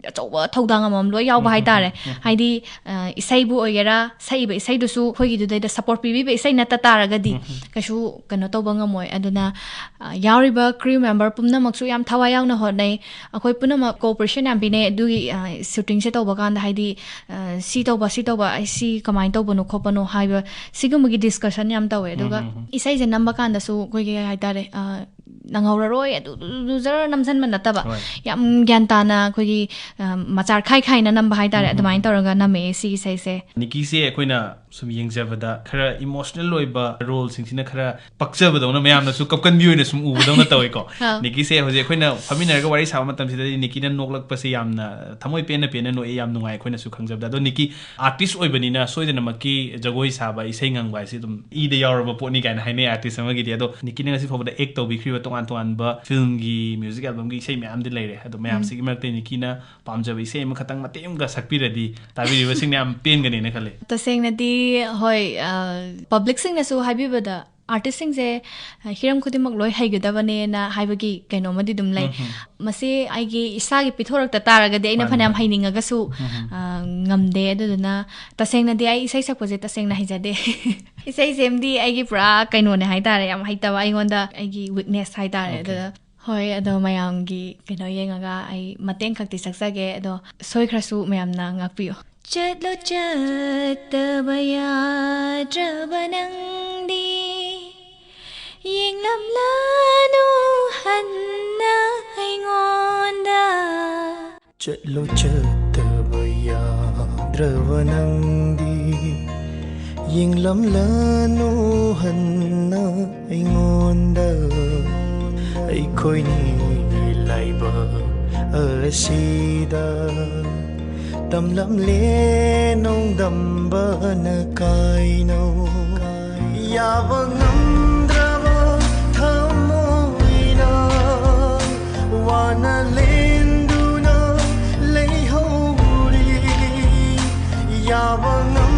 ꯑꯆꯧꯕ ꯊꯧꯗꯥꯡ ꯑꯃꯃꯝ ꯂꯣꯏ ꯌꯥꯎꯕ ꯎꯝ, ꯎꯝ, ꯍꯥꯏꯇꯥꯔꯦ꯫ ꯎꯝ, ꯎꯝ꯫ ꯍꯥꯏꯗꯤ, ꯑ, ꯏꯁꯩꯕꯨ ꯑꯣꯏꯒꯦꯔꯥ, ꯁꯛꯏꯕ ꯏꯁꯩꯗꯨꯁꯨ ꯑꯩꯈꯣꯏꯒꯤꯗꯨꯗꯩꯗ support ꯄꯤꯕꯤꯕ ꯏꯁꯩ ꯅꯠꯇ ꯇꯥꯔꯒꯗꯤ ꯎꯝ, ꯎꯝ꯫ ꯀꯩꯁꯨ ꯀꯩꯅꯣ ꯇꯧꯕ ꯉꯝꯃꯣꯏ꯫ ꯑꯗꯨꯅ, ꯑ, ꯌꯥꯎꯔꯤꯕ crew member ꯄꯨꯝꯅꯃꯛꯁꯨ ꯌꯥꯝ ꯊꯋꯥꯏ ꯌꯥꯎꯅ ꯍꯣꯠꯅꯩ꯫ ꯑꯩꯈꯣꯏ ꯄꯨꯝꯅꯃꯛ cooperation ꯌꯥꯝ ꯄꯤꯅꯩ ꯑꯗꯨꯒꯤ, ꯑ, shootingꯁꯦ ꯇꯧꯕ ꯀꯥꯟꯗ꯫ ꯍꯥꯏꯗꯤ, ꯑ, ꯁꯤ ꯇꯧꯕ, ꯁꯤ ꯇꯧꯕ, ꯑꯩ ꯁꯤ ꯀꯃꯥꯏꯅ ꯇꯧꯕꯅꯣ ꯈꯣꯠꯄꯅꯣ ꯍꯥꯏꯕ ꯁꯤꯒꯨꯝꯕꯒꯤ discussion ꯌꯥꯝ ꯇꯧꯋꯦ꯫ ꯑꯗꯨꯒ ꯎꯝ, ꯎꯝ, ꯎꯝ꯫ ꯏꯁꯩꯁꯦ ꯅꯝꯕ ꯀꯥꯟꯗꯁꯨ ꯑꯩꯈꯣꯏꯒꯤ ꯍꯥꯏꯇꯥꯔꯦ, ꯑ, ꯅꯪꯍꯧꯔꯔꯣꯏ, ꯑꯗꯨ, ꯑꯗꯨ, ꯑꯗꯨ ꯖꯔ ꯅꯝꯁꯤꯟꯕ ꯅꯠꯇꯕ, ꯍꯣꯏ꯫ ꯌꯥꯝ ꯒ꯭ꯌꯥꯟ ꯇꯥꯅ ꯑꯩꯈꯣꯏꯒꯤ, ꯑ, ꯃꯆꯥꯔ ꯈꯥꯏ ꯈꯥꯏꯅ ꯅꯝꯕ ꯍꯥꯏꯇꯥꯔꯦ, ꯎꯝ, ꯎꯝ, ꯑꯗꯨꯃꯥꯏꯅ ꯎꯝ꯫ ꯇꯧꯔꯒ ꯅꯝꯃꯛꯑꯦ ꯁꯤꯒꯤ ꯏꯁꯩꯁꯦ꯫ ꯅꯤꯀꯤꯁꯦ ꯑꯩꯈꯣꯏꯅ ꯁꯨꯝ ꯌꯦꯡꯖꯕꯗ ꯈꯔ emotional ꯑꯣꯏꯕ roleꯁꯤꯡꯁꯤꯅ ꯈꯔ ꯄꯛꯆꯕꯗꯧꯅ, ꯃꯌꯥꯝꯅꯁꯨ ꯀꯞꯀꯟꯕꯤ ꯑꯣꯏꯅ ꯁꯨꯝ ꯎꯕꯗꯧꯅ ꯇꯧꯋꯤꯀꯣ꯫ ꯑꯥ꯫ ꯅꯤꯀꯤꯁꯦ ꯍꯧꯖꯤꯛ ꯑꯩꯈꯣꯏꯅ ꯐꯝꯃꯤꯟꯅꯔꯒ ꯋꯥꯔꯤ ꯁꯥꯕ ꯃꯇꯝꯁꯤꯗꯗꯤ ꯅꯤꯀꯤꯅ ꯅꯣꯛꯂꯛꯄꯁꯦ ꯌꯥꯝꯅ ꯊꯃꯣꯏ ꯄꯦꯟꯅ ꯄꯦꯟꯅ ꯅꯣꯛꯑꯦ, ꯌꯥꯝ ꯅꯨꯡꯉꯥꯏ ꯑꯩꯈꯣꯏꯅꯁꯨ ꯈꯪꯖꯕꯗ꯫ ꯑꯗꯣ ꯅꯤꯀꯤ artist ꯑꯣꯏꯕꯅꯤꯅ ꯁꯣꯏꯗꯅꯃꯛꯀꯤ ꯖꯒꯣꯏ ꯁꯥꯕ, ꯏꯁꯩ ꯉꯪꯕ ꯍꯥꯏꯁꯤ ꯑꯗꯨꯝ ꯏꯗ ꯌꯥꯎꯔꯕ ꯄꯣꯠꯅꯤ ꯀꯥꯏꯅ ꯍꯥꯏꯅꯩ artist ꯑꯃꯒꯤꯗꯤ꯫ ꯑꯗꯣ ꯅꯤꯀꯤꯅ ꯉꯁꯤ ꯐꯥꯎꯕꯗ act ꯇꯧꯕꯤꯈ꯭ꯔꯤꯕ ꯇꯣꯉꯥꯟ ꯇꯣꯉꯥꯟꯕ filmꯒꯤ music albumꯒꯤ ꯏꯁꯩ ꯃꯌꯥꯝꯗꯤ ꯂꯩꯔꯦ꯫ ꯑꯗꯣ ꯃꯌꯥꯝꯁꯤꯒꯤ ꯎꯝ꯫ ꯃꯔꯛꯇ ꯅꯤꯀꯤꯅ ꯄꯥꯝꯖꯕ ꯏꯁꯩ ꯑꯃꯈꯛꯇꯪ ꯃꯇꯦꯛ ꯑꯃꯒ ꯁꯛꯄꯤꯔꯗꯤ ꯇꯥꯕꯤꯔꯤꯕꯁꯤꯡꯅ ꯌꯥꯝ ꯄꯦꯟꯒꯅꯤꯅ ꯈꯜꯂꯤ꯫ ꯇꯁꯦꯡꯅꯗꯤ, ꯍꯣꯏ, ꯑ, publicꯁꯤꯡꯅꯁꯨ ꯍꯥꯏꯕꯤꯕꯗ artistꯁꯤꯡꯁꯦ, ꯑ, ꯍꯤꯔꯝ ꯈꯨꯗꯤꯡꯃꯛ ꯂꯣꯏ ꯍꯩꯒꯗꯕꯅꯦꯅ ꯍꯥꯏꯕꯒꯤ ꯀꯩꯅꯣꯃꯗꯤ ꯑꯗꯨꯝ ꯂꯩ꯫ ꯎꯝ, ꯎꯝ꯫ ꯃꯁꯤ ꯑꯩꯒꯤ ꯏꯁꯥꯒꯤ ꯄꯤꯊꯣꯔꯛꯇ ꯇꯥꯔꯒꯗꯤ ꯑꯩꯅ ꯃꯥꯅꯤ, ꯐꯅꯌꯥꯝ ꯃꯥꯅꯤ꯫ ꯍꯩꯅꯤꯡꯉꯒꯁꯨ, ꯎꯝ, ꯎꯝ꯫ ꯑ, ꯉꯝꯗꯦ꯫ ꯑꯗꯨꯗꯨꯅ ꯇꯁꯦꯡꯅꯗꯤ ꯑꯩ ꯏꯁꯩ ꯁꯛꯄꯁꯦ ꯇꯁꯦꯡꯅ ꯍꯩꯖꯗꯦ꯫ ꯏꯁꯩ ꯁꯦꯝꯗꯤ ꯑꯩꯒꯤ ꯄꯨꯔꯥ ꯀꯩꯅꯣꯅꯦ ꯍꯥꯏꯇꯥꯔꯦ, ꯌꯥꯝ ꯍꯩꯇꯕ, ꯑꯩꯉꯣꯟꯗ ꯑꯩꯒꯤ weakness ꯍꯥꯏꯇꯥꯔꯦ꯫ Okay꯫ ꯑꯗꯨꯗ ꯍꯣꯏ, ꯑꯗꯣ ꯃꯌꯥꯝꯒꯤ ꯀꯩꯅꯣ ꯌꯦꯡꯉꯒ ꯑꯩ ꯃꯇꯦꯡ ꯈꯛꯇꯤ ꯁꯛꯆꯒꯦ, ꯑꯗꯣ ꯁꯣꯏꯈ꯭ꯔꯁꯨ ꯃꯌꯥꯝꯅ ꯉꯥꯛꯄꯤꯌꯨ꯫ ꯆꯠꯂꯣ ꯆꯠꯇꯕ ꯌꯥꯗ꯭ꯔꯕ ꯅꯪꯗꯤ, ꯌꯦꯡꯂꯝꯂꯅꯨ ꯍꯟꯅ ꯑꯩꯉꯣꯟꯗ꯫ ꯆꯠꯂꯣ ꯆꯠꯇꯕ ꯌꯥꯗ꯭ꯔꯕ ꯅꯪꯗꯤ, ꯌꯦꯡꯂꯝꯂꯅꯨ ꯍꯟꯅ ꯑꯩꯉꯣꯟꯗ꯫ ꯑꯩꯈꯣꯏꯅꯤꯒꯤ ꯂꯥꯏꯕꯛ ꯑꯁꯤꯗ ꯇꯝꯂꯝꯂꯦ ꯅꯣꯡꯗꯝꯕꯅ ꯀꯥꯏꯅꯧ꯫ ꯌꯥꯕ ꯉꯝꯗ꯭ꯔꯕ ꯊꯃꯣꯏꯅ ꯋꯥꯅ ꯂꯦꯟꯗꯨꯅ ꯂꯩꯍꯧꯔꯤ꯫ ꯌꯥꯕ ꯉꯝ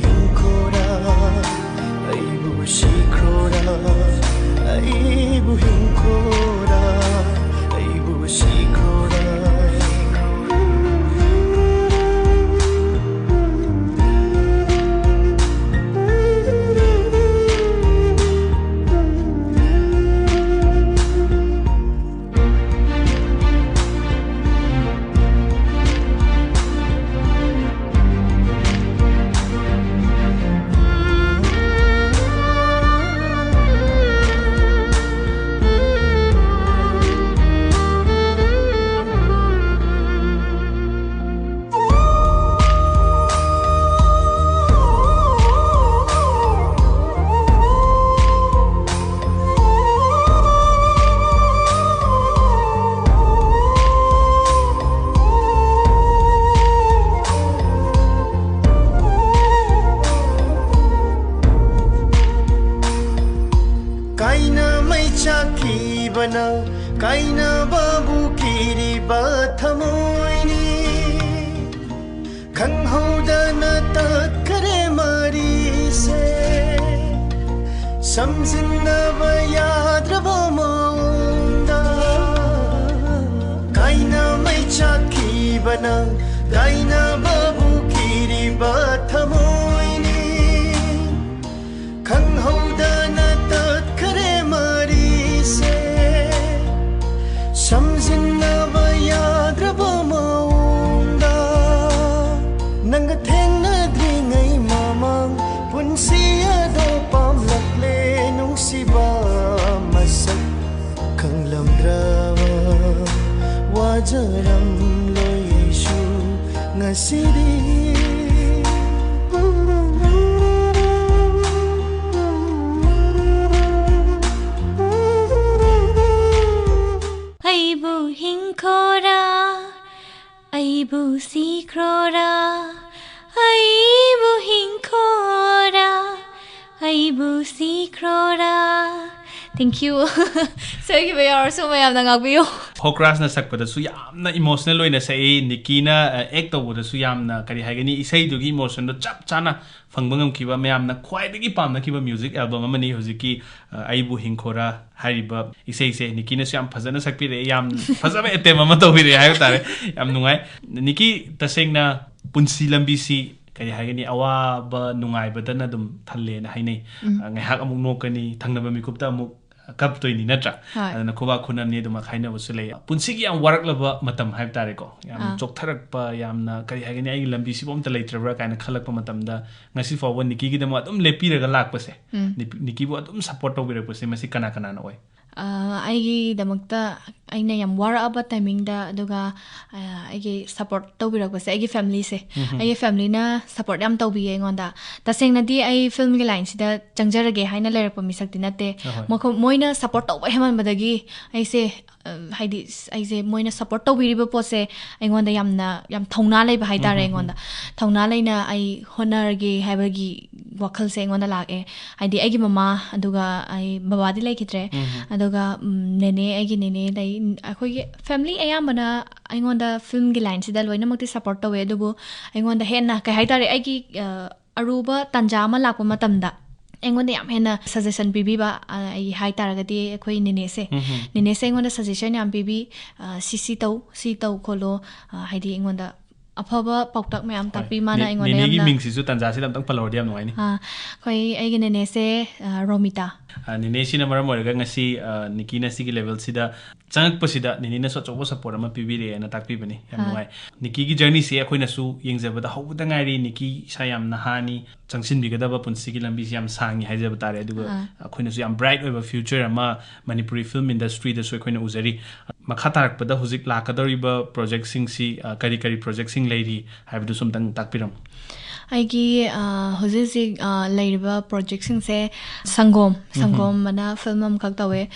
ꯍꯤꯡꯈꯣꯔꯥ, ꯑꯩꯕꯨ ꯁꯤꯈ꯭ꯔꯣꯔꯥ, ꯑꯩꯕꯨ ꯍꯤꯡꯈꯣꯔꯥ, ꯑꯩꯕꯨ ꯁꯤꯈ꯭ꯔꯣꯔꯥ꯫ ꯀꯥꯏꯅ ꯃꯩ ꯆꯥꯛꯈꯤꯕꯅ ꯀꯥꯏꯅꯕꯕꯨ ꯀꯤꯔꯤꯕ ꯊꯃꯣꯏꯅꯤ꯫ ꯈꯪꯍꯧꯗꯅ ꯇꯠꯈꯔꯦ ꯃꯔꯤꯁꯦ, ꯁꯝꯖꯤꯟꯅꯕ ꯌꯥꯗ꯭ꯔꯕ ꯃꯑꯣꯡꯗ꯫ ꯀꯥꯏꯅ ꯃꯩ ꯆꯥꯛꯈꯤꯕꯅ ꯀꯥꯏꯅꯕꯕꯨ ꯀꯤꯔꯤꯕ ꯊꯃꯣꯏꯅꯤ꯫ ꯈꯪꯍꯧꯗꯅ ꯇꯠꯈꯔꯦ ꯃꯔꯤꯁꯦ, ꯁꯝꯖꯤꯟꯅꯕ ꯌꯥꯗ꯭ꯔꯕ ꯃꯑꯣꯡꯗ꯫ ꯅꯪꯒ ꯊꯦꯡꯅꯗ꯭ꯔꯤꯉꯩ ꯃꯃꯥꯡ ꯄꯨꯟꯁꯤ ꯑꯗꯣ ꯄꯥꯝꯂꯛꯂꯦ ꯅꯨꯡꯁꯤꯕ ꯃꯁꯛ꯫ ꯈꯪꯂꯝꯗ꯭ꯔꯕ ꯋꯥꯖꯔꯝꯂꯣꯏ ꯑꯩꯁꯨ ꯉꯁꯤꯗꯤ꯫ ꯑꯩꯕꯨ ꯍꯤꯡꯈꯣꯔꯥ, ꯑꯩꯕꯨ ꯁꯤꯈ꯭ꯔꯣꯔꯥ, ꯑꯩꯕꯨ ꯍꯤꯡꯈꯣꯔꯥ, ꯑꯩꯕꯨ ꯁꯤꯈ꯭ꯔꯣꯔꯥ꯫ Thank you. ꯁꯣꯏꯈꯤꯕ ꯌꯥꯎꯔꯁꯨ ꯃꯌꯥꯝꯅ ꯉꯥꯛꯄꯤꯌꯨ꯫ ꯍꯣꯀ꯭ꯔꯥꯁꯅ ꯁꯛꯄꯗꯁꯨ ꯌꯥꯝꯅ ꯏꯃꯣꯁꯅꯦꯜ ꯑꯣꯏꯅ ꯁꯛꯏ, ꯅꯤꯀꯤꯅ ꯑꯦꯛ ꯇꯧꯕꯗꯁꯨ ꯌꯥꯝꯅ, ꯀꯔꯤ ꯍꯥꯏꯒꯅꯤ, ꯏꯁꯩꯗꯨꯒꯤ ꯏꯃꯣꯁꯟꯗꯣ ꯆꯞ ꯆꯥꯅ ꯐꯪꯕ ꯉꯝꯈꯤꯕ, ꯃꯌꯥꯝꯅ ꯈ꯭ꯋꯥꯏꯗꯒꯤ ꯄꯥꯝꯅꯈꯤꯕ ꯃ꯭ꯌꯨꯖꯤꯛ ꯑꯦꯜꯕꯝ ꯑꯃꯅꯤ ꯍꯧꯖꯤꯛꯀꯤ, ꯑ, ꯑꯩꯕꯨ ꯍꯤꯡꯈꯣꯔꯥ ꯍꯥꯏꯔꯤꯕ ꯏꯁꯩꯁꯦ꯫ ꯅꯤꯀꯤꯅꯁꯨ ꯌꯥꯝ ꯐꯖꯅ ꯁꯛꯄꯤꯔꯛꯑꯦ, ꯌꯥꯝ ꯐꯖꯕ ꯑꯦꯇꯦꯝ ꯑꯃ ꯇꯧꯕꯤꯔꯛꯑꯦ ꯍꯥꯏꯕ ꯇꯥꯔꯦ꯫ ꯌꯥꯝ ꯅꯨꯡꯉꯥꯏ꯫ ꯅꯤꯀꯤ, ꯇꯁꯦꯡꯅ ꯄꯨꯟꯁꯤ ꯂꯝꯕꯤꯁꯤ, ꯀꯔꯤ ꯍꯥꯏꯒꯅꯤ, ꯑꯋꯥꯕ ꯅꯨꯡꯉꯥꯏꯕꯗꯅ ꯑꯗꯨꯝ ꯊꯜꯂꯦꯅ ꯍꯥꯏꯅꯩ꯫ ꯎꯝ꯫ ꯑ, ꯉꯥꯏꯍꯥꯛ ꯑꯃꯨꯛ ꯅꯣꯛꯀꯅꯤ, ꯊꯪꯅꯕ ꯃꯤꯀꯨꯞꯇ ꯑꯃꯨꯛ ꯀꯞꯇꯣꯏꯅꯤ, ꯅꯠꯇ꯭ꯔꯥ? ꯍꯣꯏ꯫ ꯑꯗꯨꯅ ꯈꯨꯕꯥꯛ ꯈꯨꯅꯝꯅꯤ ꯑꯗꯨꯃꯛ ꯍꯥꯏꯅꯕꯁꯨ ꯂꯩ꯫ ꯄꯨꯟꯁꯤꯒꯤ ꯌꯥꯝ ꯋꯥꯔꯛꯂꯕ ꯃꯇꯝ ꯍꯥꯏꯕ ꯇꯥꯔꯦꯀꯣ, ꯌꯥꯝ ꯑꯥ꯫ ꯆꯣꯛꯊꯔꯛꯄ, ꯌꯥꯝꯅ, ꯀꯔꯤ ꯍꯥꯏꯒꯅꯤ, "ꯑꯩꯒꯤ ꯂꯝꯕꯤꯁꯤꯕꯨ ꯑꯝꯇ ꯂꯩꯇ꯭ꯔꯕ꯭ꯔꯥ?" ꯀꯥꯏꯅ ꯈꯜꯂꯛꯄ ꯃꯇꯝꯗ, ꯉꯁꯤ ꯐꯥꯎꯕ ꯅꯤꯀꯤꯒꯤꯗꯃꯛ ꯑꯗꯨꯝ ꯂꯦꯞꯄꯤꯔꯒ ꯂꯥꯛꯄꯁꯦ, ꯎꯝ꯫ ꯅꯤꯄꯤ-, ꯅꯤꯀꯤꯕꯨ ꯑꯗꯨꯝ ꯁꯞꯄꯣꯔꯠ ꯇꯧꯕꯤꯔꯛꯄꯁꯦ, ꯃꯁꯤ ꯀꯅꯥ ꯀꯅꯥꯅ ꯑꯣꯏ? ꯑ, ꯑꯩꯒꯤꯗꯃꯛꯇ ꯑꯩꯅ ꯌꯥꯝ ꯋꯥꯔꯛꯑꯕ ꯇꯥꯏꯃꯤꯡꯗ, ꯑꯗꯨꯒ, ꯑ, ꯑꯩꯒꯤ ꯁꯞꯄꯣꯔꯠ ꯇꯧꯕꯤꯔꯛꯄꯁꯦ ꯑꯩꯒꯤ ꯐꯦꯃꯤꯂꯤꯁꯦ꯫ ꯎꯝꯍꯨꯝ꯫ ꯑꯩꯒꯤ ꯐꯦꯃꯤꯂꯤꯅ ꯁꯞꯄꯣꯔꯠ ꯌꯥꯝ ꯇꯧꯕꯤꯌꯦ ꯑꯩꯉꯣꯟꯗ꯫ ꯇꯁꯦꯡꯅꯗꯤ ꯑꯩ ꯐꯤꯜꯝꯒꯤ ꯂꯥꯏꯟꯁꯤꯗ ꯆꯪꯖꯔꯒꯦ ꯍꯥꯏꯅ ꯂꯩꯔꯛꯄ ꯃꯤꯁꯛꯇꯤ ꯅꯠꯇꯦ꯫ ꯑꯍꯣꯏ꯫ ꯃꯈꯣ-, ꯃꯣꯏꯅ ꯁꯞꯄꯣꯔꯠ ꯇꯧꯕ ꯍꯦꯟꯃꯟꯕꯗꯒꯤ ꯑꯩꯁꯦ, ꯑ, ꯍꯥꯏꯗꯤ, ꯁ-, ꯑꯩꯁꯦ ꯃꯣꯏꯅ ꯁꯞꯄꯣꯔꯠ ꯇꯧꯕꯤꯔꯤꯕ ꯄꯣꯠꯁꯦ ꯑꯩꯉꯣꯟꯗ ꯌꯥꯝꯅ, ꯌꯥꯝ ꯊꯧꯅꯥ ꯂꯩꯕ ꯍꯥꯏꯇꯥꯔꯦ꯫ ꯎꯝꯍꯨꯝ꯫ ꯑꯩꯉꯣꯟꯗ ꯊꯧꯅꯥ ꯂꯩꯅ ꯑꯩ ꯍꯣꯠꯅꯔꯒꯦ ꯍꯥꯏꯕꯒꯤ ꯋꯥꯈꯜꯁꯦ ꯑꯩꯉꯣꯟꯗ ꯂꯥꯛꯑꯦ꯫ ꯍꯥꯏꯗꯤ ꯑꯩꯒꯤ ꯃꯃꯥ, ꯑꯗꯨꯒ ꯑꯩ ꯕꯕꯥꯗꯤ ꯂꯩꯈꯤꯗ꯭ꯔꯦ꯫ ꯎꯝꯍꯨꯝ꯫ ꯑꯗꯨꯒ, ꯎꯝ, ꯅꯦꯅꯦ, ꯑꯩꯒꯤ ꯅꯦꯅꯦ ꯂꯩ꯫ ꯑꯩꯈꯣꯏꯒꯤ ꯐꯦꯃꯤꯂꯤ ꯑꯌꯥꯝꯕꯅ ꯑꯩꯉꯣꯟꯗ ꯐꯤꯜꯝꯒꯤ ꯂꯥꯏꯟꯁꯤꯗ ꯂꯣꯏꯅꯃꯛꯇꯤ ꯁꯞꯄꯣꯔꯠ ꯇꯧꯋꯦ, ꯑꯗꯨꯕꯨ ꯑꯩꯉꯣꯟꯗ ꯍꯦꯟꯅ, ꯀꯩ ꯍꯥꯏꯇꯥꯔꯦ, ꯑꯩꯒꯤ, ꯑ, ꯑꯔꯨꯕ ꯇꯥꯟꯖꯥ ꯑꯃ ꯂꯥꯛꯄ ꯃꯇꯝꯗ ꯑꯩꯉꯣꯟꯗ ꯌꯥꯝ ꯍꯦꯟꯅ ꯁꯖꯦꯁꯟ ꯄꯤꯕꯤꯕ, ꯑ, ꯑꯩ ꯍꯥꯏ ꯇꯥꯔꯒꯗꯤ ꯑꯩꯈꯣꯏ ꯅꯦꯅꯦꯁꯦ꯫ ꯎꯝꯍꯨꯝ꯫ ꯅꯦꯅꯦꯁꯦ ꯑꯩꯉꯣꯟꯗ ꯁꯖꯦꯁꯟ ꯌꯥꯝ ꯄꯤꯕꯤ, ꯑ, "ꯁꯤ, ꯁꯤ ꯇꯧ, ꯁꯤ ꯇꯧ ꯈꯣꯠꯂꯣ", ꯑ, ꯍꯥꯏꯗꯤ ꯑꯩꯉꯣꯟꯗ ꯑꯐꯕ ꯄꯥꯎꯇꯥꯛ ꯃꯌꯥꯝ ꯍꯣꯏ꯫ ꯇꯥꯛꯄꯤ꯫ ꯃꯥꯅ ꯅꯦ-, ꯑꯩꯉꯣꯟꯗ ꯅꯦꯅꯦꯒꯤ ꯌꯥꯝꯅ ꯃꯤꯡꯁꯤꯁꯨ ꯇꯥꯟꯖꯥꯁꯤꯗ ꯑꯝꯇꯪ ꯄꯜꯍꯧꯔꯗꯤ ꯌꯥꯝ ꯅꯨꯡꯉꯥꯏꯅꯤ꯫ ꯑ, ꯑꯩꯈꯣꯏ, ꯑꯩꯒꯤ ꯅꯦꯅꯦꯁꯦ, ꯑ, ꯔꯣꯃꯤꯇꯥ꯫ ꯑ, ꯅꯦꯅꯦꯁꯤꯅ ꯃꯔꯝ ꯑꯣꯏꯔꯒ ꯉꯁꯤ, ꯑ, ꯅꯤꯀꯤꯅ ꯁꯤꯒꯤ ꯂꯦꯚꯦꯜꯁꯤꯗ ꯆꯪꯉꯛꯄꯁꯤꯗ ꯅꯦꯅꯦꯅꯁꯨ ꯑꯆꯧꯕ ꯁꯞꯄꯣꯔꯠ ꯑꯃ ꯄꯤꯕꯤꯔꯛꯑꯦꯅ ꯇꯥꯛꯄꯤꯕꯅꯤ꯫ ꯌꯥꯝ ꯑ꯫ ꯅꯨꯡꯉꯥꯏ꯫ ꯅꯤꯀꯤꯒꯤ ꯖꯔꯅꯤꯁꯦ ꯑꯩꯈꯣꯏꯅꯁꯨ ꯌꯦꯡꯖꯕꯗ ꯍꯧꯕꯗ ꯉꯥꯏꯔꯤ꯫ ꯅꯤꯀꯤ ꯏꯁꯥ ꯌꯥꯝ ꯅꯍꯥꯅꯤ, ꯆꯪꯁꯤꯟꯕꯤꯒꯗꯕ ꯄꯨꯟꯁꯤꯒꯤ ꯂꯝꯕꯤꯁꯤ ꯌꯥꯝ ꯁꯥꯡꯉꯤ ꯍꯥꯏꯖꯕ ꯇꯥꯔꯦ꯫ ꯑꯗꯨꯒ ꯑ꯫ ꯑꯩꯈꯣꯏꯅꯁꯨ ꯌꯥꯝ ꯕ꯭ꯔꯥꯏꯠ ꯑꯣꯏꯕ ꯐ꯭ꯌꯨꯆꯔ ꯑꯃ ꯃꯅꯤꯄꯨꯔꯤ ꯐꯤꯜꯝ ꯏꯟꯗꯁꯇ꯭ꯔꯤꯗꯁꯨ ꯑꯩꯈꯣꯏꯅ ꯎꯖꯔꯤ꯫ ꯃꯈꯥ ꯇꯥꯔꯛꯄꯗ ꯍꯧꯖꯤꯛ ꯂꯥꯛꯀꯗꯧꯔꯤꯕ ꯄ꯭ꯔꯣꯖꯦꯛꯁꯤꯡꯁꯤ, ꯑ, ꯀꯔꯤ ꯀꯔꯤ ꯄ꯭ꯔꯣꯖꯦꯛꯁꯤꯡ ꯂꯩꯔꯤ ꯍꯥꯏꯕꯗꯨꯁꯨ ꯑꯝꯇꯪ ꯇꯥꯛꯄꯤꯔꯝꯃꯨ꯫ ꯑꯩꯒꯤ, ꯑ, ꯍꯧꯖꯤꯛ ꯍꯧꯖꯤꯛ, ꯑ, ꯂꯩꯔꯤꯕ ꯄ꯭ꯔꯣꯖꯦꯛꯁꯤꯡꯁꯦ ꯁꯪꯒꯣꯝ, ꯎꯝꯍꯨꯝ꯫ ꯁꯪꯒꯣꯝ ꯑꯅ ꯐꯤꯜꯝ ꯑꯃꯈꯛ ꯇꯧꯋꯦ꯫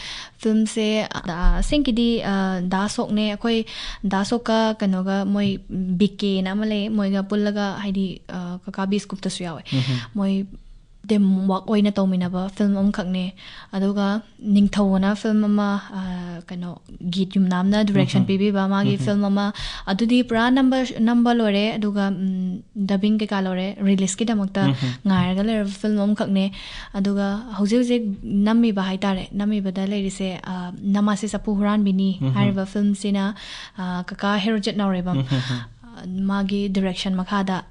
ꯐꯤꯜꯝꯁꯦ, ꯑ, ꯑꯁꯦꯡꯀꯤꯗꯤ, ꯑ, ꯗꯥ ꯁꯣꯛꯅꯦ꯫ ꯑꯩꯈꯣꯏ ꯗꯥ ꯁꯣꯛꯀ ꯀꯩꯅꯣꯒ ꯃꯣꯏ ꯕꯤ ꯀꯦꯅ ꯑꯃ ꯂꯩ, ꯃꯣꯏꯒ ꯄꯨꯜꯂꯒ, ꯍꯥꯏꯗꯤ, ꯑ, ꯀꯀꯥ ꯕꯤ ꯁ꯭ꯀꯨꯞꯇꯁꯨ ꯌꯥꯎꯋꯦ꯫ ꯎꯝꯍꯨꯝ꯫ ꯃꯣꯏ ꯇꯤꯝ ꯋꯥꯛ ꯑꯣꯏꯅ ꯇꯧꯃꯤꯟꯅꯕ ꯐꯤꯂꯝ ꯑꯃꯈꯛꯅꯦ꯫ ꯑꯗꯨꯒ ꯅꯤꯡꯊꯧ ꯑꯅ ꯐꯤꯂꯝ ꯑꯃ, ꯑ, ꯀꯩꯅꯣ, ꯒꯤꯠ ꯌꯨꯝꯅꯥꯝꯅ ꯗꯤꯔꯦꯛꯁꯟ ꯎꯝꯍꯨꯝ꯫ ꯄꯤꯕꯤꯕ ꯃꯥꯒꯤ ꯎꯝꯍꯨꯝ꯫ ꯐꯤꯂꯝ ꯑꯃ, ꯑꯗꯨꯗꯤ ꯄꯨꯔꯥ ꯅꯝꯕ, ꯅꯝꯕ ꯂꯣꯏꯔꯦ꯫ ꯑꯗꯨꯒ, ꯎꯝ, ꯗꯕꯤꯡ ꯀꯩꯀꯥ ꯂꯣꯏꯔꯦ꯫ ꯔꯤꯂꯤꯁꯀꯤꯗꯃꯛꯇ ꯎꯝꯍꯨꯝ꯫ ꯉꯥꯏꯔꯒ ꯂꯩꯔꯕ ꯐꯤꯂꯝ ꯑꯃꯈꯛꯅꯦ꯫ ꯑꯗꯨꯒ ꯍꯧꯖꯤꯛ ꯍꯧꯖꯤꯛ ꯅꯝꯃꯤꯕ ꯍꯥꯏꯇꯥꯔꯦ, ꯅꯝꯃꯤꯕꯗ ꯂꯩꯔꯤꯁꯦ, ꯑ, ꯅꯃꯥꯁꯦ ꯆꯐꯨ ꯍꯨꯔꯥꯟꯕꯤꯅꯤ ꯎꯝꯍꯨꯝ꯫ ꯍꯥꯏꯔꯤꯕ ꯐꯤꯂꯝꯁꯤꯅ, ꯑ, ꯀꯀꯥ ꯍꯦꯔꯣꯖꯤꯠ ꯅꯥꯎꯔꯦꯝꯕꯝ, ꯎꯝꯍꯨꯝ꯫ ꯑ, ꯃꯥꯒꯤ ꯗꯤꯔꯦꯛꯁꯟ ꯃꯈꯥꯗ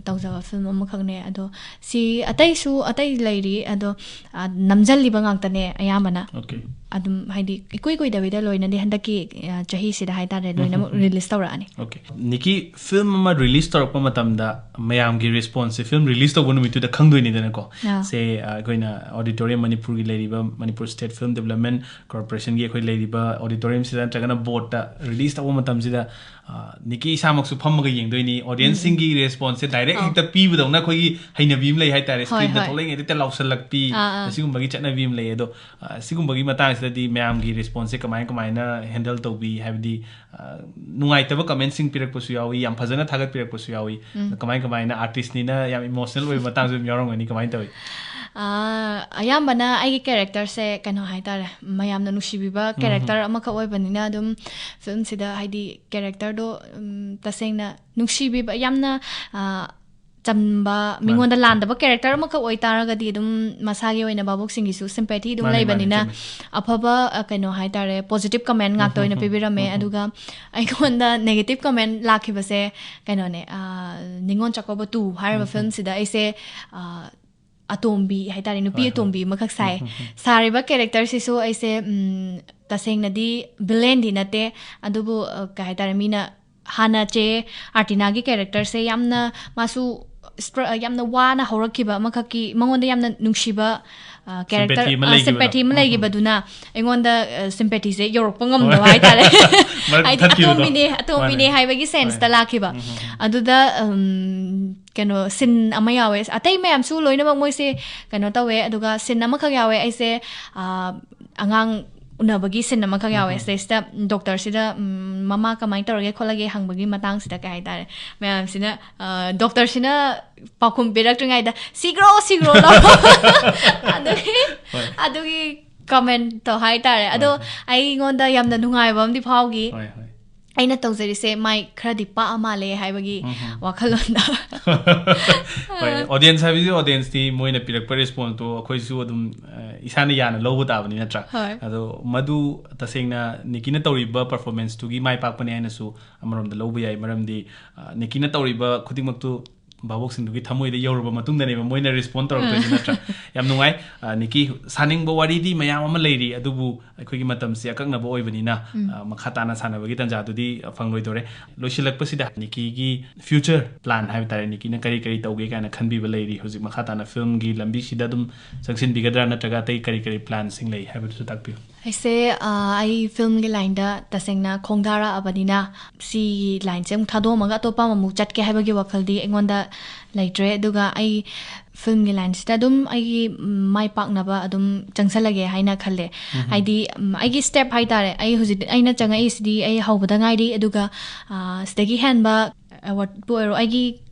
ꯇꯧꯖꯕ ꯐꯤꯂꯝ ꯑꯃꯈꯛꯅꯦ꯫ ꯑꯗꯣ ꯁꯤ ꯑꯇꯩꯁꯨ ꯑꯇꯩ ꯂꯩꯔꯤ, ꯑꯗꯣ, ꯑ, ꯅꯝꯖꯜꯂꯤꯕ ꯉꯥꯛꯇꯅꯦ ꯑꯌꯥꯝꯕꯅ꯫ ꯑꯣꯀꯦ꯫ ꯑꯗꯨꯝ ꯍꯥꯏꯗꯤ ꯏꯀꯨꯏ ꯀꯨꯏꯗꯕꯤꯗ ꯂꯣꯏꯅꯗꯤ ꯍꯟꯗꯛꯀꯤ, ꯑ, ꯆꯍꯤꯁꯤꯗ ꯍꯥꯏꯇꯥꯔꯦ, ꯂꯣꯏꯅꯃꯛ ꯎꯝ, ꯎꯝ, ꯎꯝ꯫ ꯔꯤꯂꯤꯁ ꯇꯧꯔꯛꯑꯅꯤ꯫ ꯑꯣꯀꯦ꯫ ꯅꯤꯀꯤ, ꯐꯤꯂꯝ ꯑꯃ ꯔꯤꯂꯤꯁ ꯇꯧꯔꯛꯄ ꯃꯇꯝꯗ ꯃꯌꯥꯝꯒꯤ ꯔꯦꯁꯄꯣꯟꯁꯁꯦ ꯐꯤꯂꯝ ꯔꯤꯂꯤꯁ ꯇꯧꯕ ꯅꯨꯃꯤꯠꯇꯨꯗ ꯈꯪꯗꯣꯏꯅꯤꯗꯅꯀꯣ꯫ ꯑꯥ꯫ ꯁꯦ, ꯑ, ꯑꯩꯈꯣꯏꯅ ꯑꯣꯗꯤꯇꯣꯔꯤꯌꯝ ꯃꯅꯤꯄꯨꯔꯒꯤ ꯂꯩꯔꯤꯕ ꯃꯅꯤꯄꯨꯔ ꯁ꯭ꯇꯦꯠ ꯐꯤꯂꯝ ꯗꯤꯕꯂꯞꯃꯦꯟ ꯀꯣꯔꯄꯣꯔꯦꯁꯟꯒꯤ ꯑꯩꯈꯣꯏ ꯂꯩꯔꯤꯕ ꯑꯣꯗꯤꯇꯣꯔꯤꯌꯝꯁꯤꯗ ꯅꯠꯇ꯭ꯔꯒꯅ ꯕꯣꯔꯗꯇ ꯔꯤꯂꯤꯁ ꯇꯧꯕ ꯃꯇꯝꯁꯤꯗ, ꯑ, ꯅꯤꯀꯤ ꯏꯁꯥꯃꯛꯁꯨ ꯐꯝꯃꯒ ꯌꯦꯡꯗꯣꯏꯅꯤ꯫ ꯑꯣꯗꯤꯌꯟꯁꯁꯤꯡꯒꯤ ꯎꯝ, ꯎꯝ꯫ ꯔꯦꯁꯄꯣꯟꯁꯁꯦ ꯗꯥꯏꯔꯦꯛ ꯑꯧ꯫ ꯍꯦꯛꯇ ꯄꯤꯕꯗꯧꯅ ꯑꯩꯈꯣꯏꯒꯤ ꯍꯩꯅꯕꯤ ꯑꯃ ꯂꯩ ꯍꯥꯏꯇꯥꯔꯦ꯫ ꯍꯣꯏ, ꯁ꯭ꯀ꯭ꯔꯤꯟꯗ ꯍꯣꯏ꯫ ꯊꯣꯛꯂꯛꯏꯉꯩꯗ ꯍꯦꯛꯇ ꯂꯥꯎꯁꯜꯂꯛꯄꯤ, ꯑꯥ, ꯑꯥ꯫ ꯑꯁꯤꯒꯨꯝꯕꯒꯤ ꯆꯠꯅꯕꯤ ꯑꯃ ꯂꯩ꯫ ꯑꯗꯣ, ꯑ, ꯁꯤꯒꯨꯝꯕꯒꯤ ꯃꯇꯥꯡꯁꯤꯗꯗꯤ ꯃꯌꯥꯝꯒꯤ ꯔꯦꯁꯄꯣꯟꯁꯁꯦ ꯀꯃꯥꯏ ꯀꯃꯥꯏꯅ ꯍꯦꯟꯗꯜ ꯇꯧꯕꯤ? ꯍꯥꯏꯕꯗꯤ, ꯑ, ꯅꯨꯡꯉꯥꯏꯇꯕ ꯀꯃꯦꯟꯁꯤꯡ ꯄꯤꯔꯛꯄꯁꯨ ꯌꯥꯎꯏ, ꯌꯥꯝ ꯐꯖꯅ ꯊꯥꯒꯠꯄꯤꯔꯛꯄꯁꯨ ꯌꯥꯎꯏ꯫ ꯎꯝ꯫ ꯀꯃꯥꯏ ꯀꯃꯥꯏꯅ, ꯑꯥꯔꯇꯤꯁꯅꯤꯅ ꯌꯥꯝ ꯏꯃꯣꯁꯅꯦꯜ ꯑꯣꯏꯕ ꯃꯇꯥꯡꯁꯨ ꯑꯗꯨꯝ ꯌꯥꯎꯔꯝꯒꯅꯤ, ꯀꯃꯥꯏꯅ ꯇꯧꯏ? ꯑ, ꯑꯌꯥꯝꯕꯅ ꯑꯩꯒꯤ ꯀꯦꯔꯦꯛꯇꯔꯁꯦ, ꯀꯩꯅꯣ ꯍꯥꯏꯇꯥꯔꯦ, ꯃꯌꯥꯝꯅ ꯅꯨꯡꯁꯤꯕꯤꯕ ꯎꯝ, ꯎꯝ꯫ ꯀꯦꯔꯦꯛꯇꯔ ꯑꯃꯈꯛ ꯑꯣꯏꯕꯅꯤꯅ ꯑꯗꯨꯝ ꯐꯤꯂꯝꯁꯤꯗ, ꯍꯥꯏꯗꯤ, ꯀꯦꯔꯦꯛꯇꯔꯗꯣ, ꯎꯝ, ꯇꯁꯦꯡꯅ ꯅꯨꯡꯁꯤꯕꯤꯕ, ꯌꯥꯝꯅ, ꯑ, ꯆꯝꯕ, ꯃꯥꯅꯦ꯫ ꯃꯤꯉꯣꯟꯗ ꯂꯥꯟꯗꯕ ꯀꯦꯔꯦꯛꯇꯔ ꯑꯃꯈꯛ ꯑꯣꯏꯇꯥꯔꯒꯗꯤ ꯑꯗꯨꯝ ꯃꯁꯥꯒꯤ ꯑꯣꯏꯅ ꯚꯥꯕꯣꯛꯁꯤꯡꯒꯤꯁꯨ ꯁꯤꯝꯄꯦꯊꯤ ꯑꯗꯨꯝ ꯃꯥꯅꯦ, ꯃꯥꯅꯦ, ꯂꯩꯕꯅꯤꯅ ꯆꯨꯝꯃꯦ꯫ ꯑꯐꯕ, ꯑ, ꯀꯩꯅꯣ ꯍꯥꯏꯇꯥꯔꯦ, ꯄꯣꯖꯤꯇꯤꯚ ꯀꯃꯦꯟ ꯎꯝ, ꯉꯥꯛꯇ ꯎꯝ, ꯑꯣꯏꯅ ꯎꯝ, ꯄꯤꯕꯤꯔꯝꯃꯦ꯫ ꯎꯝ, ꯎꯝ꯫ ꯑꯗꯨꯒ ꯑꯩꯉꯣꯟꯗ ꯅꯦꯒꯦꯇꯤꯚ ꯀꯃꯦꯟ ꯂꯥꯛꯈꯤꯕꯁꯦ ꯀꯩꯅꯣꯅꯦ, ꯑ, ꯅꯤꯉꯣꯜ ꯆꯥꯛꯀꯧꯕ ꯇꯨ ꯍꯥꯏꯔꯤꯕ ꯎꯝ, ꯎꯝ꯫ ꯐꯤꯂꯝꯁꯤꯗ ꯑꯩꯁꯦ, ꯑ, ꯑꯇꯣꯝꯕꯤ ꯍꯥꯏꯇꯥꯔꯦ, ꯅꯨꯄꯤ ꯍꯣꯏ, ꯍꯣꯏ꯫ ꯑꯇꯣꯝꯕꯤ ꯑꯃꯈꯛ ꯁꯥꯏ꯫ ꯎꯝ, ꯎꯝ, ꯎꯝ꯫ ꯁꯥꯔꯤꯕ ꯀꯦꯔꯦꯛꯇꯔꯁꯤꯁꯨ ꯑꯩꯁꯦ, ꯎꯝ, ꯇꯁꯦꯡꯅꯗꯤ ꯚꯤꯂꯦꯟꯗꯤ ꯅꯠꯇꯦ, ꯑꯗꯨꯕꯨ, ꯑ, ꯀꯩ ꯍꯥꯏꯇꯥꯔꯦ, ꯃꯤꯅ ꯍꯥꯟꯅ ꯆꯦ ꯑꯥꯔꯇꯤꯅꯥꯒꯤ ꯀꯦꯔꯦꯛꯇꯔꯁꯦ ꯌꯥꯝꯅ, ꯃꯥꯁꯨ ꯁ꯭ꯇ꯭ꯔ-, ꯌꯥꯝꯅ ꯋꯥꯅ ꯍꯧꯔꯛꯈꯤꯕ ꯑꯃꯈꯛꯀꯤ, ꯃꯉꯣꯟꯗ ꯌꯥꯝꯅ ꯅꯨꯡꯁꯤꯕ, ꯑ, ꯀꯦꯔꯦꯛꯇꯔ, ꯁꯤꯝꯄꯦꯊꯤ ꯑꯃ ꯑ, ꯂꯩꯈꯤꯕꯗꯣ꯫ ꯁꯤꯝꯄꯦꯊꯤ ꯑꯃ ꯎꯝ, ꯎꯝ꯫ ꯂꯩꯈꯤꯕꯗꯨꯅ ꯑꯩꯉꯣꯟꯗ, ꯑ, ꯁꯤꯝꯄꯦꯊꯤꯁꯦ ꯌꯧꯔꯛꯄ ꯉꯝꯗꯕ ꯍꯣꯏ꯫ ꯍꯥꯏꯇꯥꯔꯦ꯫ ꯃꯔꯛ ꯍꯥꯏꯗꯤ ꯊꯠꯈꯤꯕꯗꯣ꯫ ꯑꯇꯣꯝꯕꯤꯅꯦ, ꯑꯇꯣꯝꯕꯤꯅꯦ ꯃꯥꯅꯦ꯫ ꯍꯥꯏꯕꯒꯤ ꯁꯦꯟꯁꯇ ꯍꯣꯏ꯫ ꯂꯥꯛꯈꯤꯕ꯫ ꯎꯝ, ꯎꯝ, ꯎꯝ꯫ ꯑꯗꯨꯗ, ꯎꯝ, ꯀꯩꯅꯣ, ꯁꯤꯟ ꯑꯃ ꯌꯥꯎꯋꯦ꯫ ꯑꯇꯩ ꯃꯌꯥꯝꯁꯨ ꯂꯣꯏꯅꯃꯛ ꯃꯣꯏꯁꯦ ꯀꯩꯅꯣ ꯇꯧꯋꯦ, ꯑꯗꯨꯒ ꯁꯤꯟ ꯑꯃꯈꯛ ꯌꯥꯎꯋꯦ꯫ ꯑꯩꯁꯦ, ꯑ, ꯑꯉꯥꯡ ꯎꯅꯕꯒꯤ ꯁꯤꯟ ꯑꯃꯈꯛ ꯌꯥꯎꯋꯦ꯫ ꯎꯝ꯫ ꯁꯤꯗꯩꯁꯤꯗ ꯗꯣꯛꯇꯔꯁꯤꯗ, ꯎꯝ, "ꯃꯃꯥ ꯀꯃꯥꯏꯅ ꯇꯧꯔꯒꯦ ꯈꯣꯠꯂꯒꯦ?" ꯍꯪꯕꯒꯤ ꯃꯇꯥꯡꯁꯤꯗ, ꯀꯩ ꯍꯥꯏꯇꯥꯔꯦ, ꯃꯌꯥꯝꯁꯤꯅ, ꯑ, ꯗꯣꯛꯇꯔꯁꯤꯅ ꯄꯥꯎꯈꯨꯝ ꯄꯤꯔꯛꯇ꯭ꯔꯤꯉꯩꯗ, "ꯁꯤꯈ꯭ꯔꯣ, ꯁꯤꯈ꯭ꯔꯣ, ꯂꯥꯎ!" ꯑꯗꯨꯒꯤ, ꯍꯣꯏ꯫ ꯑꯗꯨꯒꯤ ꯀꯃꯦꯟꯠꯇꯣ ꯍꯥꯏꯇꯥꯔꯦ꯫ ꯑꯗꯣ ꯍꯣꯏ, ꯍꯣꯏ꯫ ꯑꯩꯉꯣꯟꯗ ꯌꯥꯝꯅ ꯅꯨꯡꯉꯥꯏꯕ ꯑꯃꯗꯤ ꯐꯥꯎꯈꯤ꯫ ꯍꯣꯏ, ꯍꯣꯏ꯫ ꯑꯩꯅ ꯇꯧꯖꯔꯤꯁꯦ ꯃꯥꯏ ꯈꯔꯗꯤ ꯄꯥꯛꯑ ꯃꯥꯜꯂꯦ ꯍꯥꯏꯕꯒꯤ ꯎꯝ, ꯎꯝ꯫ ꯋꯥꯈꯜꯂꯣꯟꯗ꯫ ꯍꯣꯏ, audience ꯍꯥꯏꯕꯁꯤ audienceꯇꯤ ꯃꯣꯏꯅ ꯄꯤꯔꯛꯄ responseꯇꯣ ꯑꯩꯈꯣꯏꯁꯨ ꯑꯗꯨꯝ, ꯑ, ꯏꯁꯥꯅ ꯌꯥꯅ ꯂꯧꯕ ꯇꯥꯕꯅꯤ, ꯅꯠꯇ꯭ꯔꯥ? ꯍꯣꯏ꯫ ꯑꯗꯣ ꯃꯗꯨ ꯇꯁꯦꯡꯅ ꯅꯤꯀꯤꯅ ꯇꯧꯔꯤꯕ performanceꯇꯨꯒꯤ ꯃꯥꯏ ꯄꯥꯛꯄꯅꯤ ꯍꯥꯏꯅꯁꯨ ꯑꯃꯔꯣꯝꯗ ꯂꯧꯕ ꯌꯥꯏ, ꯃꯔꯝꯗꯤ, ꯑ, ꯅꯤꯀꯤꯅ ꯇꯧꯔꯤꯕ ꯈꯨꯗꯤꯡꯃꯛꯇꯨ ꯚꯥꯕꯣꯛꯁꯤꯡꯗꯨꯒꯤ ꯊꯃꯣꯏꯗ ꯌꯧꯔꯕ ꯃꯇꯨꯡꯗꯅꯦꯕ ꯃꯣꯏꯅ respond ꯇꯧꯔꯛꯇꯣꯏꯁꯦ, ꯎꯝ꯫ ꯅꯠꯇ꯭ꯔꯥ? ꯌꯥꯝ ꯅꯨꯡꯉꯥꯏ꯫ ꯑ, ꯅꯤꯀꯤ, ꯁꯥꯅꯤꯡꯕ ꯋꯥꯔꯤꯗꯤ ꯃꯌꯥꯝ ꯑꯃ ꯂꯩꯔꯤ, ꯑꯗꯨꯕꯨ ꯑꯩꯈꯣꯏꯒꯤ ꯃꯇꯝꯁꯦ ꯑꯀꯛꯅꯕ ꯑꯣꯏꯕꯅꯤꯅ, ꯎꯝ꯫ ꯑ, ꯃꯈꯥ ꯇꯥꯅ ꯁꯥꯟꯅꯕꯒꯤ ꯇꯥꯟꯖꯥꯗꯨꯗꯤ ꯐꯪꯂꯣꯏꯗꯧꯔꯦ꯫ ꯂꯣꯏꯁꯤꯜꯂꯛꯄꯁꯤꯗ ꯅꯤꯀꯤꯒꯤ future plan ꯍꯥꯏꯕ ꯇꯥꯔꯦ, ꯅꯤꯀꯤꯅ ꯀꯔꯤ ꯀꯔꯤ ꯇꯧꯒꯦ ꯀꯥꯏꯅ ꯈꯟꯕꯤꯕ ꯂꯩꯔꯤ? ꯍꯧꯖꯤꯛ ꯃꯈꯥ ꯇꯥꯅ filmꯒꯤ ꯂꯝꯕꯤꯁꯤꯗ ꯑꯗꯨꯝ ꯆꯪꯁꯤꯟꯕꯤꯒꯗ꯭ꯔꯥ, ꯅꯠꯇ꯭ꯔꯒ ꯑꯇꯩ ꯀꯔꯤ ꯀꯔꯤ planꯁꯤꯡ ꯂꯩ ꯍꯥꯏꯕꯗꯨꯁꯨ ꯇꯥꯛꯄꯤꯌꯨ꯫ ꯑꯩꯁꯦ, ꯑ, ꯑꯩ filmꯒꯤ lineꯗ ꯇꯁꯦꯡꯅ ꯈꯣꯡꯗꯥꯔꯛꯑꯕꯅꯤꯅ, ꯁꯤꯒꯤ lineꯁꯦ ꯑꯃꯨꯛ ꯊꯥꯗꯣꯛꯑꯝꯃꯒ ꯑꯇꯣꯞꯄ ꯑꯃꯃꯨꯛ ꯆꯠꯀꯦ ꯍꯥꯏꯕꯒꯤ ꯋꯥꯈꯜꯗꯤ ꯑꯩꯉꯣꯟꯗ ꯂꯩꯇ꯭ꯔꯦ꯫ ꯑꯗꯨꯒ ꯑꯩ filmꯒꯤ lineꯁꯤꯗ ꯑꯗꯨꯝ ꯑꯩꯒꯤ, ꯎꯝ, ꯃꯥꯏ ꯄꯥꯛꯅꯕ ꯑꯗꯨꯝ ꯆꯪꯁꯜꯂꯒꯦ ꯍꯥꯏꯅ ꯈꯜꯂꯦ꯫ ꯎꯝ꯫ ꯍꯥꯏꯗꯤ, ꯎꯝ, ꯑꯩꯒꯤ step ꯍꯥꯏꯇꯥꯔꯦ, ꯑꯩ ꯍꯧꯖꯤꯛ ꯑꯩꯅ ꯆꯪꯉꯛꯏꯁꯤꯗꯤ ꯑꯩ ꯍꯧꯕꯗ ꯉꯥꯏꯔꯤ꯫ ꯑꯗꯨꯒ, ꯑ, ꯁꯤꯗꯒꯤ ꯍꯦꯟꯕ awardꯄꯨ ꯑꯣꯏꯔꯣ, ꯑꯩꯒꯤ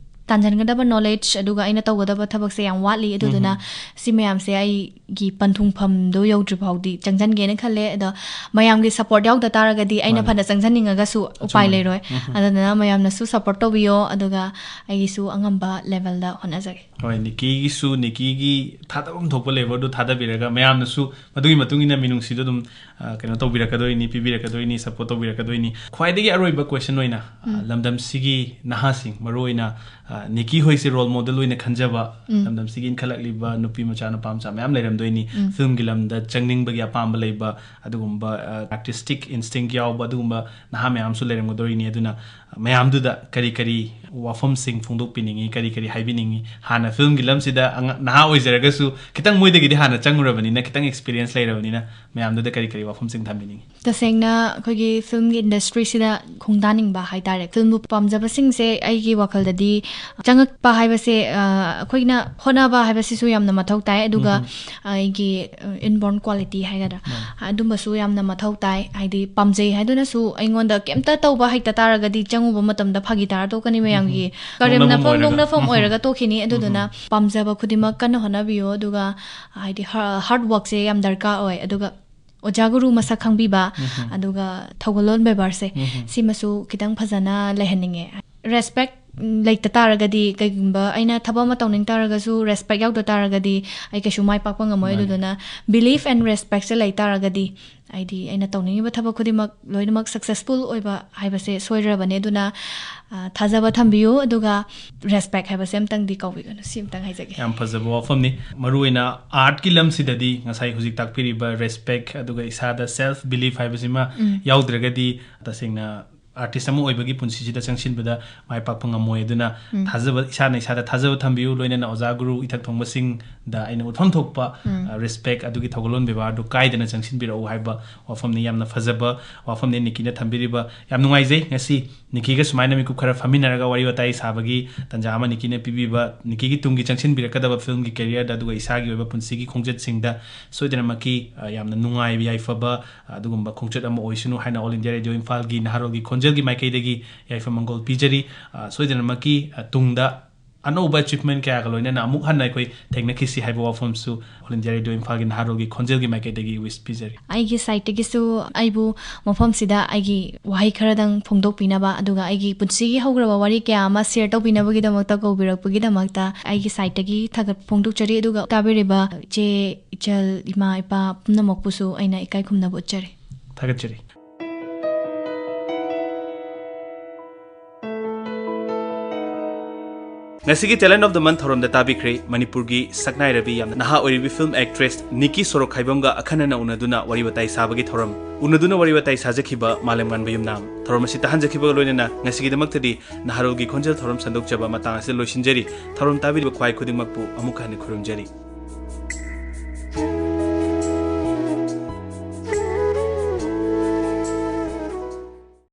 ꯇꯥꯟꯖꯟꯒꯗꯕ knowledge, ꯑꯗꯨꯒ ꯑꯩꯅ ꯇꯧꯒꯗꯕ ꯊꯕꯛꯁꯦ ꯌꯥꯝ ꯋꯥꯠꯂꯤ꯫ ꯑꯗꯨꯗꯨꯅ ꯎꯝ꯫ ꯁꯤ ꯃꯌꯥꯝꯁꯦ ꯑꯩꯒꯤ ꯄꯟꯊꯨꯡꯐꯝꯗꯣ ꯌꯧꯗ꯭ꯔꯤ ꯐꯥꯎꯗꯤ ꯆꯪꯁꯟꯒꯦꯅ ꯈꯜꯂꯦ꯫ ꯑꯗꯣ ꯃꯌꯥꯝꯒꯤ support ꯌꯥꯎꯗ ꯇꯥꯔꯒꯗꯤ ꯑꯩꯅ ꯃꯥꯅꯦ꯫ ꯐꯅ ꯆꯪꯁꯟꯅꯤꯡꯉꯒꯁꯨ ꯎꯄꯥꯏ ꯑꯆꯨꯝꯕꯅꯦ꯫ ꯂꯩꯔꯣꯏ꯫ ꯎꯝ꯫ ꯑꯗꯨꯗꯨꯅ ꯃꯌꯥꯝꯅꯁꯨ support ꯇꯧꯕꯤꯌꯣ, ꯑꯗꯨꯒ ꯑꯩꯒꯤꯁꯨ ꯑꯉꯝꯕ levelꯗ ꯍꯣꯠꯅꯖꯒꯦ꯫ ꯍꯣꯏ, ꯅꯤꯀꯤꯒꯤꯁꯨ, ꯅꯤꯀꯤꯒꯤ ꯊꯥꯗꯐꯝ ꯊꯣꯛꯄ levelꯗꯨ ꯊꯥꯗꯕꯤꯔꯒ ꯃꯌꯥꯝꯅꯁꯨ ꯃꯗꯨꯒꯤ ꯃꯇꯨꯡ ꯏꯟꯅ ꯃꯤꯅꯨꯡꯁꯤꯗꯨ ꯑꯗꯨꯝ, ꯑ, ꯀꯩꯅꯣ ꯇꯧꯕꯤꯔꯛꯀꯗꯣꯏꯅꯤ, ꯄꯤꯕꯤꯔꯛꯀꯗꯣꯏꯅꯤ, support ꯇꯧꯕꯤꯔꯛꯀꯗꯣꯏꯅꯤ꯫ ꯈ꯭ꯋꯥꯏꯗꯒꯤ ꯑꯔꯣꯏꯕ question ꯑꯣꯏꯅ, ꯑ, ꯎꯝ꯫ ꯂꯝꯗꯝꯁꯤꯒꯤ ꯅꯍꯥꯁꯤꯡ, ꯃꯔꯨꯑꯣꯏꯅ, ꯑ, ꯅꯤꯀꯤ ꯍꯣꯏꯁꯦ role model ꯑꯣꯏꯅ ꯈꯟꯖꯕ, ꯎꯝ꯫ ꯂꯝꯗꯝꯁꯤꯒꯤ ꯏꯟꯈꯠꯂꯛꯂꯤꯕ ꯅꯨꯄꯤ ꯃꯆꯥ, ꯅꯨꯄꯥ ꯃꯆꯥ ꯃꯌꯥꯝ ꯂꯩꯔꯝꯗꯣꯏꯅꯤ꯫ ꯎꯝ꯫ Filmꯒꯤ ꯂꯝꯗ ꯆꯪꯅꯤꯡꯕꯒꯤ ꯑꯄꯥꯝꯕ ꯂꯩꯕ, ꯑꯗꯨꯒꯨꯝꯕ, ꯑ, artistic instinct ꯌꯥꯎꯕ ꯑꯗꯨꯒꯨꯝꯕ ꯅꯍꯥ ꯃꯌꯥꯝꯁꯨ ꯂꯩꯔꯝꯒꯗꯣꯔꯤꯅꯤ꯫ ꯑꯗꯨꯅ, ꯃꯌꯥꯝꯗꯨꯗ ꯀꯔꯤ ꯀꯔꯤ ꯋꯥꯐꯝꯁꯤꯡ ꯐꯣꯡꯗꯣꯛꯄꯤꯅꯤꯡꯉꯤ, ꯀꯔꯤ ꯀꯔꯤ ꯍꯥꯏꯕꯤꯅꯤꯡꯉꯤ? ꯍꯥꯟꯅ ꯐꯤꯂꯝꯒꯤ ꯂꯝꯁꯤꯗ ꯑꯉꯥ-, ꯅꯍꯥ ꯑꯣꯏꯖꯔꯒꯁꯨ, ꯈꯤꯇꯪ ꯃꯣꯏꯗꯒꯤꯗꯤ ꯍꯥꯟꯅ ꯆꯪꯉꯨꯔꯕꯅꯤꯅ, ꯈꯤꯇꯪ ꯑꯦꯛꯁꯄꯤꯔꯤꯌꯦꯟꯁ ꯂꯩꯔꯕꯅꯤꯅ, ꯃꯌꯥꯝꯗꯨꯗ ꯀꯔꯤ ꯀꯔꯤ ꯋꯥꯐꯝꯁꯤꯡ ꯊꯝꯕꯤꯅꯤꯡꯉꯤ? ꯇꯁꯦꯡꯅ ꯑꯩꯈꯣꯏꯒꯤ ꯐꯤꯂꯝꯒꯤ ꯏꯟꯗꯁꯇ꯭ꯔꯤꯁꯤꯗ ꯈꯣꯡꯗꯥꯅꯤꯡꯕ ꯍꯥꯏꯇꯥꯔꯦ, ꯐꯤꯂꯝꯕꯨ ꯄꯥꯝꯖꯕꯁꯤꯡꯁꯦ ꯑꯩꯒꯤ ꯋꯥꯈꯜꯗꯗꯤ ꯆꯪꯉꯛꯄ ꯍꯥꯏꯕꯁꯦ, ꯑ, ꯑꯩꯈꯣꯏꯅ ꯍꯣꯠꯅꯕ ꯍꯥꯏꯕꯁꯤꯁꯨ ꯌꯥꯝꯅ ꯃꯊꯧ ꯇꯥꯏ, ꯑꯗꯨꯒ ꯎꯝ꯫ ꯑꯩꯒꯤ, ꯑ, inborn quality ꯍꯥꯏꯒꯗ꯭ꯔꯥ, ꯃꯥꯅꯤ꯫ ꯑꯗꯨꯝꯕꯁꯨ ꯌꯥꯝꯅ ꯃꯊꯧ ꯇꯥꯏ꯫ ꯍꯥꯏꯗꯤ ꯄꯥꯝꯖꯩ ꯍꯥꯏꯗꯨꯅꯁꯨ ꯑꯩꯉꯣꯟꯗ ꯀꯩꯝꯇ ꯇꯧꯕ ꯍꯩꯇ ꯇꯥꯔꯒꯗꯤ ꯆꯪꯉꯨꯕ ꯃꯇꯝꯗ ꯐꯥꯒꯤ ꯇꯥꯔ ꯇꯣꯛꯀꯅꯤ ꯃꯌꯥꯝꯒꯤ ꯎꯝ꯫ ꯀꯔꯦꯝꯅꯐꯝ ꯅꯣꯛꯅꯐꯝ ꯑꯣꯏꯔꯒ꯫ ꯅꯣꯛꯅꯐꯝ ꯎꯝ꯫ ꯑꯣꯏꯔꯒ ꯇꯣꯛꯈꯤꯅꯤ꯫ ꯎꯝ꯫ ꯑꯗꯨꯗꯨꯅ ꯄꯥꯝꯖꯕ ꯈꯨꯗꯤꯡꯃꯛ ꯀꯟꯅ ꯍꯣꯠꯅꯕꯤꯌꯨ, ꯑꯗꯨꯒ ꯍꯥꯏꯗꯤ ꯍꯥ-, ꯍꯥꯔꯗ ꯋꯥꯔꯛꯁꯦ ꯌꯥꯝ ꯗꯔꯀꯥꯔ ꯑꯣꯏ꯫ ꯑꯗꯨꯒ ꯑꯣꯖꯥ ꯒꯨꯔꯨ ꯃꯁꯛ ꯈꯪꯕꯤꯕ, ꯎꯝ꯫ ꯑꯗꯨꯒ ꯊꯧꯒꯜꯂꯣꯟ ꯕꯦꯕꯥꯔꯁꯦ, ꯎꯝ꯫ ꯁꯤꯃꯁꯨ ꯈꯤꯇꯪ ꯐꯖꯅ ꯂꯩꯍꯟꯅꯤꯡꯉꯦ꯫ ꯔꯦꯁꯄꯦꯛ ꯂꯩꯇ ꯇꯥꯔꯒꯗꯤ, ꯀꯩꯒꯨꯝꯕ ꯑꯩꯅ ꯊꯕꯛ ꯑꯃ ꯇꯧꯅꯤꯡ ꯇꯥꯔꯒꯁꯨ, ꯔꯦꯁꯄꯦꯛ ꯌꯥꯎꯗ ꯇꯥꯔꯒꯗꯤ ꯑꯩ ꯀꯩꯁꯨ ꯃꯥꯏ ꯄꯥꯛꯄ ꯉꯝꯃꯣꯏ꯫ ꯃꯥꯅꯤ꯫ ꯑꯗꯨꯗꯨꯅ ꯕꯤꯂꯤꯐ ꯑꯦꯟ ꯔꯦꯁꯄꯦꯛꯁꯦ ꯂꯩ ꯇꯥꯔꯒꯗꯤ, ꯍꯥꯏꯗꯤ ꯑꯩꯅ ꯇꯧꯅꯤꯡꯉꯤꯕ ꯊꯕꯛ ꯈꯨꯗꯤꯡꯃꯛ ꯂꯣꯏꯅꯃꯛ ꯁꯛꯁꯦꯁꯐꯨꯜ ꯑꯣꯏꯕ ꯍꯥꯏꯕꯁꯦ ꯁꯣꯏꯗ꯭ꯔꯕꯅꯦ꯫ ꯑꯗꯨꯅ, ꯑ, ꯊꯥꯖꯕ ꯊꯝꯕꯤꯌꯨ, ꯑꯗꯨꯒ ꯔꯦꯁꯄꯦꯛ ꯍꯥꯏꯕꯁꯦ ꯑꯝꯇꯪꯗꯤ ꯀꯥꯎꯕꯤꯒꯅꯨ꯫ ꯁꯤ ꯑꯝꯇꯪ ꯍꯥꯏꯖꯒꯦ꯫ ꯌꯥꯝ ꯐꯖꯕ ꯋꯥꯐꯝꯅꯤ꯫ ꯃꯔꯨꯑꯣꯏꯅ ꯑꯥꯔꯠꯀꯤ ꯂꯝꯁꯤꯗꯗꯤ ꯉꯁꯥꯏ ꯍꯧꯖꯤꯛ ꯇꯥꯛꯄꯤꯔꯤꯕ ꯔꯦꯁꯄꯦꯛ, ꯑꯗꯨꯒ ꯏꯁꯥꯗ ꯁꯦꯜꯐ ꯕꯤꯂꯤꯐ ꯍꯥꯏꯕꯁꯤꯃ ꯎꯝ꯫ ꯌꯥꯎꯗ꯭ꯔꯒꯗꯤ ꯇꯁꯦꯡꯅ ꯑꯥꯔꯇꯤꯁ ꯑꯃ ꯑꯣꯏꯕꯒꯤ ꯄꯨꯟꯁꯤꯁꯤꯗ ꯆꯪꯁꯤꯟꯕꯗ ꯃꯥꯏ ꯄꯥꯛꯄ ꯉꯝꯃꯣꯏ꯫ ꯑꯗꯨꯅ ꯎꯝ꯫ ꯊꯥꯖꯕ, ꯏꯁꯥꯅ ꯏꯁꯥꯗ ꯊꯥꯖꯕ ꯊꯝꯕꯤꯌꯨ, ꯂꯣꯏꯅꯅ ꯑꯣꯖꯥ ꯒꯨꯔꯨ ꯏꯊꯛ ꯊꯣꯡꯕꯁꯤꯡꯗ ꯑꯩꯅ ꯎꯠꯐꯝ ꯊꯣꯛꯄ, ꯎꯝ꯫ ꯑ, ꯔꯦꯁꯄꯦꯛ, ꯑꯗꯨꯒꯤ ꯊꯧꯒꯜꯂꯣꯟ ꯕꯦꯕꯥꯔꯗꯨ ꯀꯥꯏꯗꯅ ꯆꯪꯁꯤꯟꯕꯤꯔꯛꯎ ꯍꯥꯏꯕ ꯋꯥꯐꯝꯅꯤ꯫ ꯌꯥꯝꯅ ꯐꯖꯕ ꯋꯥꯐꯝꯅꯤ ꯅꯤꯀꯤꯅ ꯊꯝꯕꯤꯔꯤꯕ꯫ ꯌꯥꯝ ꯅꯨꯡꯉꯥꯏꯖꯩ ꯉꯁꯤ ꯅꯤꯀꯤꯒ ꯁꯨꯃꯥꯏꯅ ꯃꯤꯀꯨꯞ ꯈꯔ ꯐꯝꯃꯤꯟꯅꯔꯒ ꯋꯥꯔꯤ ꯋꯥꯇꯥꯏ ꯁꯥꯕꯒꯤ ꯇꯥꯟꯖꯥ ꯑꯃ ꯅꯤꯀꯤꯅ ꯄꯤꯕꯤꯕ, ꯅꯤꯀꯤꯒꯤ ꯇꯨꯡꯒꯤ ꯆꯪꯁꯤꯟꯕꯤꯔꯛꯀꯗꯕ ꯐꯤꯂꯝꯒꯤ ꯀꯦꯔꯤꯌꯔꯗ, ꯑꯗꯨꯒ ꯏꯁꯥꯒꯤ ꯑꯣꯏꯕ ꯄꯨꯟꯁꯤꯒꯤ ꯈꯣꯡꯆꯠꯁꯤꯡꯗ ꯁꯣꯏꯗꯅꯃꯛꯀꯤ, ꯑ, ꯌꯥꯝꯅ ꯅꯨꯡꯉꯥꯏꯕ, ꯌꯥꯏꯐꯕ, ꯑ, ꯑꯗꯨꯒꯨꯝꯕ ꯈꯣꯡꯆꯠ ꯑꯃ ꯑꯣꯏꯁꯅꯨ ꯍꯥꯏꯅ All India Radio ꯏꯝꯐꯥꯜꯒꯤ ꯅꯍꯥꯔꯣꯜꯒꯤ ꯈꯣꯟꯖꯦꯜꯒꯤ ꯃꯥꯏꯀꯩꯗꯒꯤ ꯌꯥꯏꯐ ꯃꯪꯒꯣꯜ ꯄꯤꯖꯔꯤ꯫ ꯑ, ꯁꯣꯏꯗꯅꯃꯛꯀꯤ, ꯑ, ꯇꯨꯡꯗ ꯑꯅꯧꯕ ꯑꯦꯆꯤꯞꯃꯦꯟ ꯀꯌꯥꯒ ꯂꯣꯏꯅꯅ ꯑꯃꯨꯛ ꯍꯟꯅ ꯑꯩꯈꯣꯏ ꯊꯦꯡꯅꯈꯤꯁꯤ ꯍꯥꯏꯕ ꯋꯥꯐꯝꯁꯨ All India Radio ꯏꯝꯐꯥꯜꯒꯤ ꯅꯍꯥꯔꯣꯜꯒꯤ ꯈꯣꯟꯖꯦꯜꯒꯤ ꯃꯥꯏꯀꯩꯗꯒꯤ ꯋꯤꯁ ꯄꯤꯖꯔꯤ꯫ ꯑꯩꯒꯤ ꯁꯥꯏꯠꯇꯒꯤꯁꯨ ꯑꯩꯕꯨ ꯃꯐꯝꯁꯤꯗ ꯑꯩꯒꯤ ꯋꯥꯍꯩ ꯈꯔꯗꯪ ꯐꯣꯡꯗꯣꯛꯄꯤꯅꯕ, ꯑꯗꯨꯒ ꯑꯩꯒꯤ ꯄꯨꯟꯁꯤꯒꯤ ꯍꯧꯈ꯭ꯔꯕ ꯋꯥꯔꯤ ꯀꯌꯥ ꯑꯃ ꯁꯤꯌꯔ ꯇꯧꯕꯤꯅꯕꯒꯤꯗꯃꯛꯇ ꯀꯧꯕꯤꯔꯛꯄꯒꯤꯗꯃꯛꯇ ꯑꯩꯒꯤ ꯁꯥꯏꯠꯇꯒꯤ ꯊꯥꯒꯠꯄ ꯐꯣꯡꯗꯣꯛꯆꯔꯤ꯫ ꯑꯗꯨꯒ ꯇꯥꯕꯤꯔꯤꯕ ꯏꯆꯦ, ꯏꯆꯜ, ꯏꯃꯥ, ꯏꯄꯥ ꯄꯨꯝꯅꯃꯛꯄꯨꯁꯨ ꯑꯩꯅ ꯏꯀꯥꯏ ꯈꯨꯝꯅꯕ ꯎꯠꯆꯔꯤ꯫ ꯊꯥꯒꯠꯆꯔꯤ꯫ ꯉꯁꯤꯒꯤ Talent of the Month ꯊꯧꯔꯝꯗ ꯇꯥꯕꯤꯈ꯭ꯔꯦ ꯃꯅꯤꯄꯨꯔꯒꯤ ꯁꯛꯅꯥꯏꯔꯕꯤ, ꯌꯥꯝꯅ ꯅꯍꯥ ꯑꯣꯏꯔꯤꯕꯤ film actress ꯅꯤꯀꯤ ꯁꯣꯔꯣꯛꯈꯥꯏꯕꯝꯒ ꯑꯈꯟꯅꯅ ꯎꯅꯗꯨꯅ ꯋꯥꯔꯤ ꯋꯥꯇꯥꯏ ꯁꯥꯕꯒꯤ ꯊꯧꯔꯝ꯫ ꯎꯅꯗꯨꯅ ꯋꯥꯔꯤ ꯋꯥꯇꯥꯏ ꯁꯥꯖꯈꯤꯕ ꯃꯥꯂꯦꯝꯉꯥꯟꯕ ꯌꯨꯝꯅꯥꯝ꯫ ꯊꯧꯔꯝ ꯑꯁꯤ ꯇꯥꯍꯟꯖꯈꯤꯕꯒ ꯂꯣꯏꯅꯅ ꯉꯁꯤꯒꯤꯗꯃꯛꯇꯗꯤ ꯅꯍꯥꯔꯣꯜꯒꯤ ꯈꯣꯟꯖꯦꯜ ꯊꯧꯔꯝ ꯁꯟꯗꯣꯛꯆꯕ ꯃꯇꯥꯡ ꯑꯁꯤꯗ ꯂꯣꯏꯁꯤꯟꯖꯔꯤ꯫ ꯊꯧꯔꯝ ꯇꯥꯕꯤꯔꯤꯕ ꯈ꯭ꯋꯥꯏ ꯈꯨꯗꯤꯡꯃꯛꯄꯨ ꯑꯃꯨꯛ ꯍꯟꯅ ꯈꯨꯔꯨꯝꯖꯔꯤ꯫